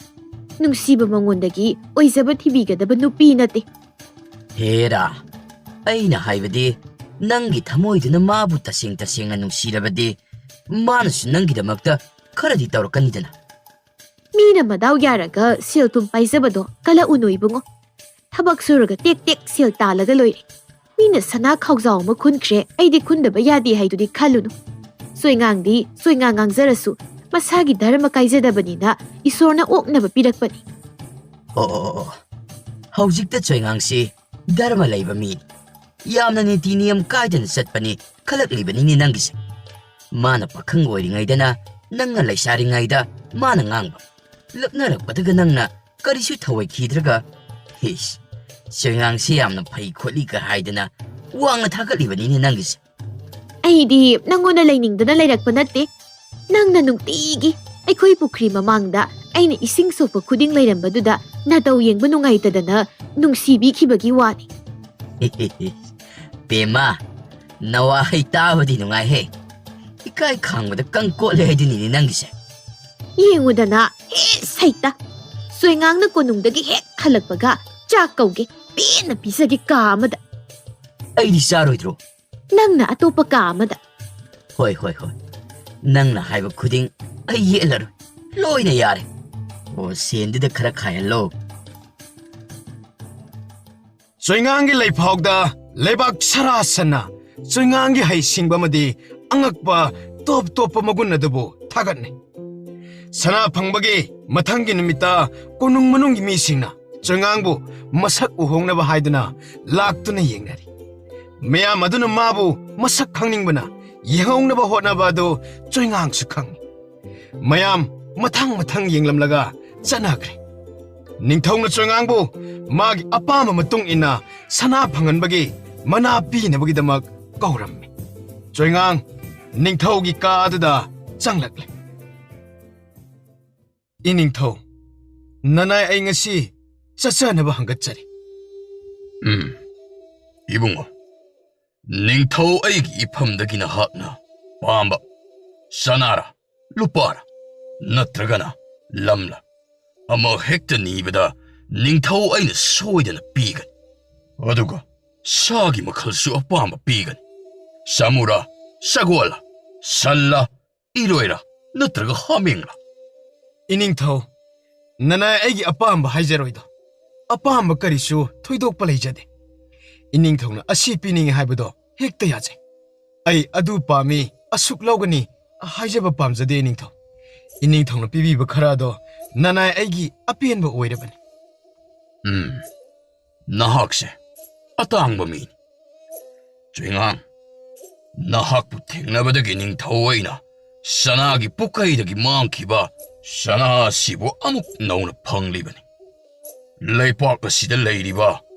ꯅꯨꯡꯁꯤꯕ ꯃꯉꯣꯟꯗꯒꯤ ꯑꯣꯏꯖꯕ ꯊꯤꯕꯤꯒꯗꯕ ꯅꯨꯄꯤ ꯅꯠꯇꯦ꯫ ꯍꯦꯔꯥ, ꯑꯩꯅ ꯍꯥꯏꯕꯗꯤ, ꯅꯪꯒꯤ ꯊꯃꯣꯏꯗꯨꯅ ꯃꯥꯕꯨ ꯇꯁꯦꯡ ꯇꯁꯦꯡꯅ ꯅꯨꯡꯁꯤꯔꯕꯗꯤ, ꯃꯥꯅꯁꯨ ꯅꯪꯒꯤꯗꯃꯛꯇ ꯈꯔꯗꯤ ꯇꯧꯔꯛꯀꯅꯤꯗꯅ꯫ ꯃꯤꯅ ꯃꯗꯥꯎ ꯌꯥꯔꯒ ꯁꯦꯜ ꯊꯨꯝ ꯄꯥꯏꯖꯕꯗꯣ ꯀꯂꯛꯎꯅꯨ ꯏꯕꯨꯡꯉꯣ꯫ ꯊꯕꯛ ꯁꯨꯔꯒ ꯇꯦꯛ ꯇꯦꯛ ꯁꯦꯜ ꯇꯥꯜꯂꯒ ꯂꯣꯏꯔꯦ꯫ ꯃꯤꯅ ꯁꯅꯥ ꯈꯥꯎꯖꯥꯎ ꯑꯃ ꯈꯨꯟꯈ꯭ꯔꯦ, ꯑꯩꯗꯤ ꯈꯨꯟꯗꯕ ꯌꯥꯗꯦ ꯍꯥꯏꯗꯨꯗꯤ ꯈꯜꯂꯨꯅꯨ꯫ ꯆꯣꯏꯉꯥꯡꯗꯤ ꯆꯣꯏꯉꯥꯡ ꯉꯥꯡꯖꯔꯁꯨ ꯃꯁꯥꯒꯤ ꯙꯔꯃ ꯀꯥꯏꯖꯗꯕꯅꯤꯅ ꯏꯁꯣꯔꯅ ꯑꯣꯛꯅꯕ ꯄꯤꯔꯛꯄꯅꯤ꯫ ꯑꯣ, ꯑꯣ, ꯑꯣ, ꯑꯣ꯫ ꯍꯧꯖꯤꯛꯇ ꯆꯣꯏꯉꯥꯡꯁꯤ ꯙꯔꯃ ꯂꯩꯕ ꯃꯤꯅꯤ꯫ ꯌꯥꯝꯅ ꯅꯤꯇꯤ ꯅꯤꯌꯝ ꯀꯥꯏꯗꯅ ꯆꯠꯄꯅꯤ ꯈꯜꯂꯛꯂꯤꯕꯅꯤꯅꯦ ꯅꯪꯒꯤꯁꯦ꯫ ꯃꯥꯅ ꯄꯥꯈꯪ ꯑꯣꯏꯔꯤꯉꯩꯗꯅ ꯅꯪꯅ ꯂꯩꯁꯥꯔꯤꯉꯩꯗ ꯃꯥꯅ ꯉꯥꯡꯕ꯫ ꯂꯛꯅꯔꯛꯄꯗꯒ ꯅꯪꯅ ꯀꯔꯤꯁꯨ ꯊꯧꯑꯣꯏꯈꯤꯗ꯭ꯔꯒ, ꯍꯤꯁ, ꯆꯣꯏꯉꯥꯡꯁꯤ ꯌꯥꯝꯅ ꯐꯩ ꯈꯣꯠꯂꯤꯒ ꯍꯥꯏꯗꯅ ꯋꯥꯡꯅ ꯊꯥꯒꯠꯂꯤꯕꯅꯤꯅꯦ ꯅꯪꯒꯤꯁꯦ꯫ ꯑꯩꯗꯤ ꯅꯪꯉꯣꯟꯗ ꯂꯩꯅꯤꯡꯗꯅ ꯂꯩꯔꯛꯄ ꯅꯠꯇꯦ꯫ ꯅꯪꯅ ꯅꯨꯡꯇꯤꯒꯤ ꯑꯩꯈꯣꯏ ꯄꯨꯈ꯭ꯔꯤ ꯃꯃꯥꯡꯗ ꯑꯩꯅ ꯏꯁꯤꯡ ꯁꯣꯛꯄ ꯈꯨꯗꯤꯡ ꯂꯩꯔꯝꯕꯗꯨꯗ ꯅꯇꯧ ꯌꯦꯡꯕ ꯅꯨꯡꯉꯥꯏꯇꯗꯅ ꯅꯨꯡꯁꯤꯕꯤꯈꯤꯕꯒꯤ ꯋꯥꯅꯤ꯫ ꯄꯦꯃꯥ, ꯅꯋꯥ ꯍꯩ ꯇꯥꯕꯗꯤ ꯅꯨꯡꯉꯥꯏꯍꯦ꯫ ꯏꯀꯥꯏ ꯈꯥꯡꯕꯗ ꯀꯪ ꯀꯣꯠꯂꯦ ꯍꯥꯏꯗꯨꯅꯤꯅꯦ ꯅꯪꯒꯤꯁꯦ꯫ ꯌꯦꯡꯉꯨꯗꯅ, ꯍꯦ ꯁꯩꯇ! ꯆꯣꯏꯉꯥꯡꯅ ꯀꯣꯅꯨꯡꯗꯒꯤ ꯍꯦꯛ ꯍꯜꯂꯛꯄꯒ ꯆꯥꯛ ꯀꯧꯒꯦ, ꯄꯦꯟꯅ ꯄꯤꯖꯒꯦ ꯀꯥ ꯑꯃꯗ꯫ ꯑꯩꯗꯤ ꯆꯥꯔꯣꯏꯗ꯭ꯔꯣ? ꯅꯪꯅ ꯑꯇꯣꯞꯄ ꯀꯥ ꯑꯃꯗ꯫ ꯍꯣꯏ, ꯍꯣꯏ, ꯍꯣꯏ꯫ ꯅꯪꯅ ꯍꯥꯏꯕ ꯈꯨꯗꯤꯡ ꯑꯩ ꯌꯦꯠꯂꯔꯣꯏ꯫ ꯂꯣꯏꯅ ꯌꯥꯔꯦ꯫ ꯑꯣ, ꯁꯦꯟꯗꯨꯗ ꯈꯔ ꯈꯥꯏꯍꯜꯂꯣ꯫ ꯆꯣꯏꯉꯥꯡꯒꯤ ꯂꯩꯐꯥꯎꯗ ꯂꯩꯕꯥꯛ ꯁꯔꯥ ꯁꯟꯅ ꯆꯣꯏꯉꯥꯡꯒꯤ ꯍꯩ ꯁꯤꯡꯕ ꯑꯃꯗꯤ ꯑꯉꯛꯄ ꯇꯣꯞ ꯇꯣꯞꯄ ꯃꯒꯨꯟ ꯑꯗꯨꯕꯨ ꯊꯥꯒꯠꯅꯩ꯫ ꯁꯅꯥ ꯐꯪꯕꯒꯤ ꯃꯊꯪꯒꯤ ꯅꯨꯃꯤꯠꯇ ꯀꯣꯅꯨꯡ ꯃꯅꯨꯡꯒꯤ ꯃꯤꯁꯤꯡꯅ ꯆꯣꯏꯉꯥꯡꯕꯨ ꯃꯁꯛ ꯎꯍꯧꯅꯕ ꯍꯥꯏꯗꯨꯅ ꯂꯥꯛꯇꯨꯅ ꯌꯦꯡꯅꯔꯤ꯫ ꯃꯌꯥꯝ ꯑꯗꯨꯅ ꯃꯥꯕꯨ ꯃꯁꯛ ꯈꯪꯅꯤꯡꯕꯅ ꯌꯦꯡꯍꯧꯅꯕ ꯍꯣꯠꯅꯕ ꯑꯗꯨ ꯆꯣꯏꯉꯥꯡꯁꯨ ꯈꯪꯏ꯫ ꯃꯌꯥꯝ ꯃꯊꯪ ꯃꯊꯪ ꯌꯦꯡꯂꯝꯂꯒ ꯆꯠꯅꯈ꯭ꯔꯦ꯫ ꯅꯤꯡꯊꯧꯅ ꯆꯣꯏꯉꯥꯡꯕꯨ ꯃꯥꯒꯤ ꯑꯄꯥꯝꯕ ꯃꯇꯨꯡ ꯏꯟꯅ ꯁꯅꯥ ꯐꯪꯍꯟꯕꯒꯤ ꯃꯅꯥ ꯄꯤꯅꯕꯒꯤꯗꯃꯛ ꯀꯧꯔꯝꯃꯤ꯫ ꯆꯣꯏꯉꯥꯡ ꯅꯤꯡꯊꯧꯒꯤ ꯀꯥ ꯑꯗꯨꯗ ꯆꯪꯂꯛꯂꯦ꯫ ꯏꯅꯤꯡꯊꯧ, ꯅꯅꯥꯏ ꯑꯩ ꯉꯁꯤ ꯆꯠꯆꯅꯕ ꯍꯪꯒꯠꯆꯔꯤ꯫ ꯎꯝ, ꯏꯕꯨꯡꯉꯣ, ꯅꯤꯡꯊꯧ ꯑꯩꯒꯤ ꯏꯐꯝꯗꯒꯤ ꯅꯍꯥꯛꯅ ꯄꯥꯝꯕ ꯁꯅꯥꯔꯥ, ꯂꯨꯄꯥꯔꯥ, ꯅꯠꯇ꯭ꯔꯒꯅ ꯂꯝꯂꯥ, ꯑꯃ ꯍꯦꯛꯇ ꯅꯤꯕꯗ ꯅꯤꯡꯊꯧ ꯑꯩꯅ ꯁꯣꯏꯗꯅ ꯄꯤꯒꯅꯤ꯫ ꯑꯗꯨꯒ ꯁꯥꯒꯤ ꯃꯈꯜꯁꯨ ꯑꯄꯥꯝꯕ ꯄꯤꯒꯅꯤ꯫ ꯁꯥꯃꯨꯔꯥ, ꯁꯒꯣꯜꯂꯥ, ꯁꯟꯂꯥ, ꯏꯔꯣꯏꯔꯥ, ꯅꯠꯇ꯭ꯔꯒ ꯍꯥꯃꯦꯡꯂꯥ? ꯏꯅꯤꯡꯊꯧ, ꯅꯅꯥꯏ ꯑꯩꯒꯤ ꯑꯄꯥꯝꯕ ꯍꯥꯏꯖꯔꯣꯏꯗꯣ꯫ ꯑꯄꯥꯝꯕ ꯀꯔꯤꯁꯨ ꯊꯣꯏꯗꯣꯛꯄ ꯂꯩꯖꯗꯦ꯫ ꯏꯅꯤꯡꯊꯧꯅ ꯑꯁꯤ ꯄꯤꯅꯤꯡꯉꯤ ꯍꯥꯏꯕꯗꯣ ꯍꯦꯛꯇ ꯌꯥꯖꯩ꯫ ꯑꯩ ꯑꯗꯨ ꯄꯥꯝꯃꯤ, ꯑꯁꯨꯛ ꯂꯧꯒꯅꯤ ꯍꯥꯏꯖꯕ ꯄꯥꯝꯖꯗꯦ ꯏꯅꯤꯡꯊꯧ꯫ ꯏꯅꯤꯡꯊꯧꯅ ꯄꯤꯕꯤꯕ ꯈꯔ ꯑꯗꯣ ꯅꯅꯥꯏ ꯑꯩꯒꯤ ꯑꯄꯦꯟꯕ ꯑꯣꯏꯔꯕꯅꯤ꯫ ꯎꯝ, ꯅꯍꯥꯛꯁꯦ ꯑꯇꯥꯡꯕ ꯃꯤꯅꯤ꯫ ꯆꯨꯏꯉꯥꯡ, ꯅꯍꯥꯛꯄꯨ ꯊꯦꯡꯅꯕꯗꯒꯤ ꯅꯤꯡꯊꯧ ꯑꯩꯅ ꯁꯅꯥꯒꯤ ꯄꯨꯀꯩꯗꯒꯤ ꯃꯥꯡꯈꯤꯕ ꯁꯅꯥ ꯑꯁꯤꯕꯨ ꯑꯃꯨꯛ ꯅꯧꯅ ꯐꯪꯂꯤꯕꯅꯤ꯫ ꯂꯩꯄꯥꯛ ꯑꯁꯤꯗ ꯂꯩꯔꯤꯕ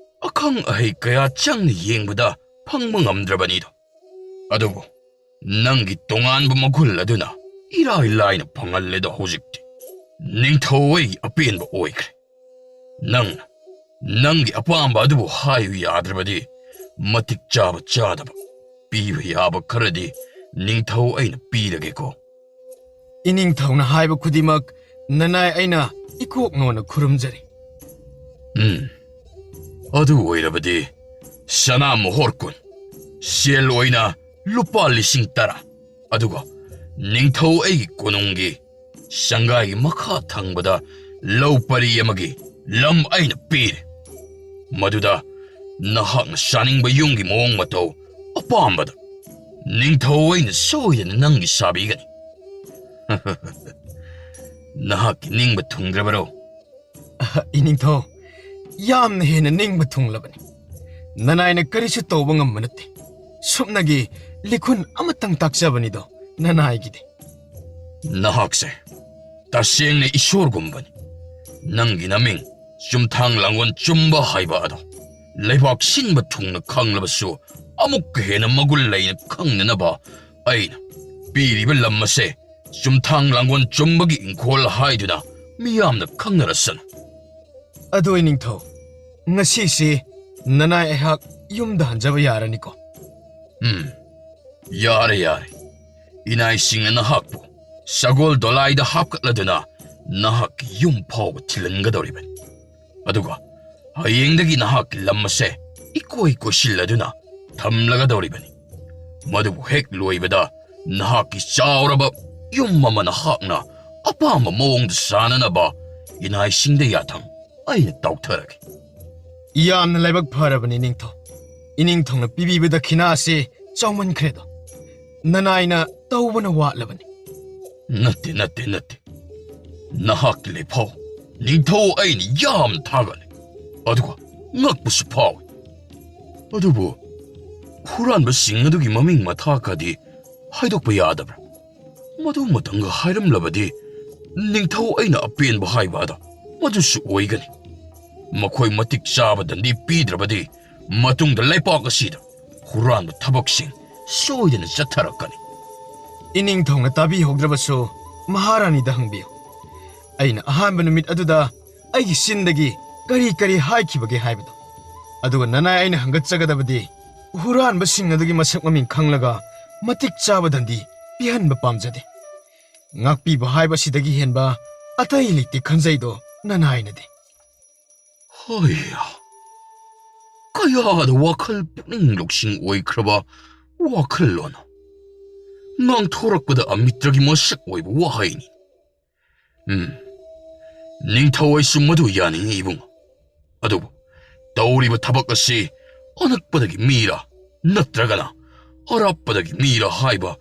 ꯑꯈꯪ ꯑꯍꯩ ꯀꯌꯥ ꯆꯪꯅ ꯌꯦꯡꯕꯗ ꯐꯪꯕ ꯉꯝꯗ꯭ꯔꯕꯅꯤꯗꯣ꯫ ꯑꯗꯨꯕꯨ ꯅꯪꯒꯤ ꯇꯣꯉꯥꯟꯕ ꯃꯒꯨꯟ ꯑꯗꯨꯅ ꯏꯔꯥꯏ ꯂꯥꯏꯅ ꯐꯪꯍꯜꯂꯦꯗꯣ ꯍꯧꯖꯤꯛꯇꯤ꯫ ꯅꯤꯡꯊꯧ ꯑꯩꯒꯤ ꯑꯄꯦꯟꯕ ꯑꯣꯏꯈ꯭ꯔꯦ꯫ ꯅꯪꯅ ꯅꯪꯒꯤ ꯑꯄꯥꯝꯕ ꯑꯗꯨꯕꯨ ꯍꯥꯏꯌꯨ ꯌꯥꯗ꯭ꯔꯕꯗꯤ ꯃꯇꯤꯛ ꯆꯥꯕ ꯆꯥꯗꯕ ꯄꯤꯕ ꯌꯥꯕ ꯈꯔꯗꯤ ꯅꯤꯡꯊꯧ ꯑꯩꯅ ꯄꯤꯔꯒꯦꯀꯣ꯫ ꯏꯅꯤꯡꯊꯧꯅ ꯍꯥꯏꯕ ꯈꯨꯗꯤꯡꯃꯛ ꯅꯅꯥꯏ ꯑꯩꯅ ꯏꯀꯣꯛ ꯅꯣꯟꯅ ꯈꯨꯔꯨꯝꯖꯔꯤ꯫ ꯎꯝ, ꯑꯗꯨ ꯑꯣꯏꯔꯕꯗꯤ ꯁꯅꯥ ꯃꯣꯍꯣꯔ ꯀꯨꯟ, ꯁꯦꯜ ꯑꯣꯏꯅ ꯂꯨꯄꯥ ꯂꯤꯁꯤꯡ ꯇꯔꯥ, ꯑꯗꯨꯒ ꯅꯤꯡꯊꯧ ꯑꯩꯒꯤ ꯀꯣꯅꯨꯡꯒꯤ ꯁꯪꯒꯥꯏꯒꯤ ꯃꯈꯥ ꯊꯪꯕꯗ ꯂꯧ ꯄꯔꯤ ꯑꯃꯒꯤ ꯂꯝ ꯑꯩꯅ ꯄꯤꯔꯦ꯫ ꯃꯗꯨꯗ ꯅꯍꯥꯛꯅ ꯁꯥꯅꯤꯡꯕ ꯌꯨꯝꯒꯤ ꯃꯑꯣꯡ ꯃꯇꯧ ꯑꯄꯥꯝꯕꯗ ꯅꯤꯡꯊꯧ ꯑꯩꯅ ꯁꯣꯏꯗꯅ ꯅꯪꯒꯤ ꯁꯥꯕꯤꯒꯅꯤ꯫ ꯅꯍꯥꯛꯀꯤ ꯅꯤꯡꯕ ꯊꯨꯡꯗ꯭ꯔꯕꯔꯣ? ꯏꯅꯤꯡꯊꯧ, ꯌꯥꯝꯅ ꯍꯦꯟꯅ ꯅꯤꯡꯕ ꯊꯨꯡꯂꯕꯅꯤ꯫ ꯅꯅꯥꯏꯅ ꯀꯔꯤꯁꯨ ꯇꯧꯕ ꯉꯝꯕ ꯅꯠꯇꯦ꯫ ꯁꯨꯞꯅꯒꯤ ꯂꯤꯈꯨꯟ ꯑꯃꯇꯪ ꯇꯥꯛꯆꯕꯅꯤꯗꯣ ꯅꯅꯥꯏꯒꯤꯗꯤ꯫ ꯅꯍꯥꯛꯁꯦ ꯇꯁꯦꯡꯅ ꯏꯁꯣꯔꯒꯨꯝꯕꯅꯤ꯫ ꯅꯪꯒꯤ ꯅꯃꯤꯡ ꯆꯨꯝꯊꯥꯡ ꯂꯥꯡꯒꯣꯜ ꯆꯨꯝꯕ ꯍꯥꯏꯕ ꯑꯗꯣ ꯂꯩꯕꯥꯛ ꯁꯤꯟꯕ ꯊꯨꯡꯅ ꯈꯪꯂꯕꯁꯨ, ꯑꯃꯨꯛꯀ ꯍꯦꯟꯅ ꯃꯒꯨꯟ ꯂꯩꯅ ꯈꯪꯅꯅꯕ ꯑꯩꯅ ꯄꯤꯔꯤꯕ ꯂꯝ ꯑꯁꯦ ꯆꯨꯝꯊꯥꯡ ꯂꯥꯡꯒꯣꯜ ꯆꯨꯝꯕꯒꯤ ꯏꯪꯈꯣꯜ ꯍꯥꯏꯗꯨꯅ ꯃꯤꯌꯥꯝꯅ ꯈꯪꯅꯔꯁꯅꯨ꯫ ꯑꯗꯣ ꯏꯅꯤꯡꯊꯧ, ꯉꯁꯤꯁꯤ ꯅꯅꯥꯏ ꯑꯩꯍꯥꯛ ꯌꯨꯝꯗ ꯍꯟꯖꯕ ꯌꯥꯔꯅꯤꯀꯣ? ꯎꯝ, ꯌꯥꯔꯦ, ꯌꯥꯔꯦ꯫ ꯏꯅꯥꯏꯁꯤꯡꯅ ꯅꯍꯥꯛꯄꯨ ꯁꯒꯣꯜ ꯗꯣꯂꯥꯏꯗ ꯍꯥꯞꯀꯠꯂꯗꯨꯅ ꯅꯍꯥꯛꯀꯤ ꯌꯨꯝ ꯐꯥꯎꯕ ꯊꯤꯜꯍꯟꯒꯗꯧꯔꯤꯕꯅꯤ꯫ ꯑꯗꯨꯒ ꯍꯌꯦꯡꯗꯒꯤ ꯅꯍꯥꯛꯀꯤ ꯂꯝ ꯑꯁꯦ ꯏꯀꯣꯏ ꯀꯣꯏꯁꯤꯜꯂꯗꯨꯅ ꯊꯝꯂꯒꯗꯧꯔꯤꯕꯅꯤ꯫ ꯃꯗꯨꯕꯨ ꯍꯦꯛ ꯂꯣꯏꯕꯗ ꯅꯍꯥꯛꯀꯤ ꯆꯥꯎꯔꯕ ꯌꯨꯝ ꯑꯃ ꯅꯍꯥꯛꯅ ꯑꯄꯥꯝꯕ ꯃꯑꯣꯡꯗ ꯁꯥꯅꯅꯕ ꯏꯅꯥꯏꯁꯤꯡꯗ ꯌꯥꯊꯪ ꯑꯩꯅ ꯇꯧꯊꯔꯒꯦ꯫ ꯌꯥꯝꯅ ꯂꯥꯏꯕꯛ ꯐꯔꯕꯅꯤ, ꯅꯤꯡꯊꯧ꯫ ꯏꯅꯤꯡꯊꯧꯅ ꯄꯤꯕꯤꯕ ꯗꯈꯤꯅꯥ ꯑꯁꯤ ꯆꯥꯎꯃꯟꯈ꯭ꯔꯦꯗꯣ꯫ ꯅꯅꯥꯏꯅ ꯇꯧꯕꯅ ꯋꯥꯠꯂꯕꯅꯤ꯫ ꯅꯠꯇꯦ, ꯅꯠꯇꯦ, ꯅꯠꯇꯦ꯫ ꯅꯍꯥꯛꯀꯤ ꯂꯩꯐꯥꯎ ꯅꯤꯡꯊꯧ ꯑꯩꯅ ꯌꯥꯝꯅ ꯊꯥꯒꯠꯂꯤ, ꯑꯗꯨꯒ ꯉꯛꯄꯁꯨ ꯐꯥꯎꯏ꯫ ꯑꯗꯨꯕꯨ ꯍꯨꯔꯥꯟꯕꯁꯤꯡ ꯑꯗꯨꯒꯤ ꯃꯃꯤꯡ ꯃꯊꯥ ꯈꯔꯗꯤ ꯍꯥꯏꯗꯣꯛꯄ ꯌꯥꯗꯕ꯭ꯔꯥ? ꯃꯗꯨ ꯃꯇꯪꯒ ꯍꯥꯏꯔꯝꯂꯕꯗꯤ ꯅꯤꯡꯊꯧ ꯑꯩꯅ ꯑꯄꯦꯟꯕ ꯍꯥꯏꯕ ꯑꯗꯣ ꯃꯗꯨꯁꯨ ꯑꯣꯏꯒꯅꯤ꯫ ꯃꯈꯣꯏ ꯃꯇꯤꯛ ꯆꯥꯕ ꯗꯟꯗꯤ ꯄꯤꯗ꯭ꯔꯕꯗꯤ ꯃꯇꯨꯡꯗ ꯂꯩꯄꯥꯛ ꯑꯁꯤꯗ ꯍꯨꯔꯥꯟꯕ ꯊꯕꯛꯁꯤꯡ ꯁꯣꯏꯗꯅ ꯆꯠꯊꯔꯛꯀꯅꯤ꯫ ꯏꯅꯤꯡꯊꯧꯅ ꯇꯥꯕꯤꯍꯧꯗ꯭ꯔꯕꯁꯨ ꯃꯍꯥꯔꯥꯅꯤꯗ ꯍꯪꯕꯤꯌꯨ꯫ ꯑꯩꯅ ꯑꯍꯥꯟꯕ ꯅꯨꯃꯤꯠ ꯑꯗꯨꯗ ꯑꯩꯒꯤ ꯆꯤꯟꯗꯒꯤ ꯀꯔꯤ ꯀꯔꯤ ꯍꯥꯏꯈꯤꯕꯒꯦ ꯍꯥꯏꯕꯗꯣ꯫ ꯑꯗꯨꯒ ꯅꯅꯥꯏ ꯑꯩꯅ ꯍꯪꯒꯠꯆꯒꯗꯕꯗꯤ ꯍꯨꯔꯥꯟꯕꯁꯤꯡ ꯑꯗꯨꯒꯤ ꯃꯁꯛ ꯃꯃꯤꯡ ꯈꯪꯂꯒ ꯃꯇꯤꯛ ꯆꯥꯕ ꯗꯟꯗꯤ ꯄꯤꯍꯟꯕ ꯄꯥꯝꯖꯗꯦ꯫ ꯉꯥꯛꯄꯤꯕ ꯍꯥꯏꯕꯁꯤꯗꯒꯤ ꯍꯦꯟꯕ ꯑꯇꯩ ꯂꯩꯇꯦ ꯈꯟꯖꯩꯗꯣ ꯅꯅꯥꯏꯅꯗꯤ꯫ ꯍꯣꯏꯌꯥ, ꯀꯌꯥꯗ ꯋꯥꯈꯜ ꯄꯨꯛꯅꯤꯡ ꯂꯧꯁꯤꯡ ꯑꯣꯏꯈ꯭ꯔꯕ ꯋꯥꯈꯜꯂꯣꯟ! ꯉꯥꯡꯊꯣꯔꯛꯄꯗ ꯑꯃꯤꯇ꯭ꯔꯒꯤ ꯃꯁꯛ ꯑꯣꯏꯕ ꯋꯥꯍꯩꯅꯤ꯫ ꯎꯝ, ꯅꯤꯡꯊꯧ ꯑꯩꯁꯨ ꯃꯗꯨ ꯌꯥꯅꯤꯡꯏ ꯏꯕꯨꯡ꯫ ꯑꯗꯨꯕꯨ ꯇꯧꯔꯤꯕ ꯊꯕꯛ ꯑꯁꯤ ꯑꯅꯛꯄꯗꯒꯤ ꯃꯤꯔꯥ ꯅꯠꯇ꯭ꯔꯒꯅ ꯑꯔꯥꯞꯄꯗꯒꯤ ꯃꯤꯔꯥ ꯍꯥꯏꯕ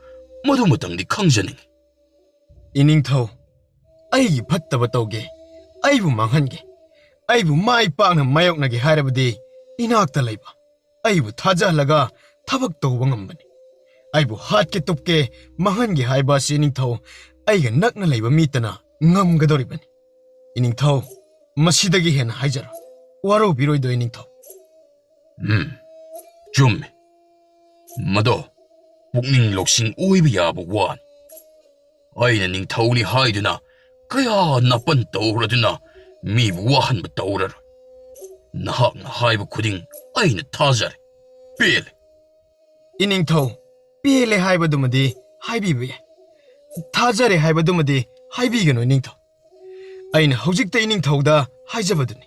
ꯃꯗꯨꯃꯇꯪꯗꯤ ꯈꯪꯖꯅꯤꯡꯏ꯫ ꯏꯅꯤꯡꯊꯧ, ꯑꯩꯒꯤ ꯐꯠꯇꯕ ꯇꯧꯒꯦ, ꯑꯩꯕꯨ ꯃꯥꯡꯍꯟꯒꯦ, ꯑꯩꯕꯨ ꯃꯥꯏ ꯄꯥꯛꯅ ꯃꯥꯌꯣꯛꯅꯒꯦ ꯍꯥꯏꯔꯕꯗꯤ ꯏꯅꯥꯛꯇ ꯂꯩꯕ ꯑꯩꯕꯨ ꯊꯥꯖꯍꯜꯂꯒ ꯊꯕꯛ ꯇꯧꯕ ꯉꯝꯕꯅꯤ꯫ ꯑꯩꯕꯨ ꯍꯥꯠꯀꯦ ꯇꯨꯞꯀꯦ ꯃꯥꯡꯍꯟꯒꯦ ꯍꯥꯏꯕ ꯑꯁꯤ ꯏꯅꯤꯡꯊꯧ ꯑꯩꯒ ꯅꯛꯅ ꯂꯩꯕ ꯃꯤꯇꯅ ꯉꯝꯒꯗꯧꯔꯤꯕꯅꯤ꯫ ꯏꯅꯤꯡꯊꯧ, ꯃꯁꯤꯗꯒꯤ ꯍꯦꯟꯅ ꯍꯥꯏꯖꯔꯣ, ꯋꯥꯔꯧꯕꯤꯔꯣꯏꯗꯣ ꯏꯅꯤꯡꯊꯧ꯫ ꯎꯝ, ꯆꯨꯝꯃꯤ꯫ ꯃꯗꯣ ꯄꯨꯛꯅꯤꯡ ꯂꯧꯁꯤꯡ ꯑꯣꯏꯕ ꯌꯥꯕ ꯋꯥꯅꯤ꯫ ꯑꯩꯅ ꯅꯤꯡꯊꯧꯅꯤ ꯍꯥꯏꯗꯨꯅ ꯀꯌꯥ ꯅꯥꯄꯟ ꯇꯧꯔꯗꯨꯅ ꯃꯤꯕꯨ ꯋꯥꯍꯟꯕ ꯇꯧꯔꯔꯣꯏ꯫ ꯅꯍꯥꯛꯅ ꯍꯥꯏꯕ ꯈꯨꯗꯤꯡ ꯑꯩꯅ ꯊꯥꯖꯔꯦ꯫ ꯄꯦꯜꯂꯦ꯫ ꯏꯅꯤꯡꯊꯧ, ꯄꯦꯜꯂꯦ ꯍꯥꯏꯕꯗꯨꯃꯗꯤ ꯍꯥꯏꯕꯤꯕ ꯌꯥꯏ, ꯊꯥꯖꯔꯦ ꯍꯥꯏꯕꯗꯨꯃꯗꯤ ꯍꯥꯏꯕꯤꯒꯅꯨ, ꯏꯅꯤꯡꯊꯧ꯫ ꯑꯩꯅ ꯍꯧꯖꯤꯛꯇ ꯏꯅꯤꯡꯊꯧꯗ ꯍꯥꯏꯖꯕꯗꯨꯅꯤ,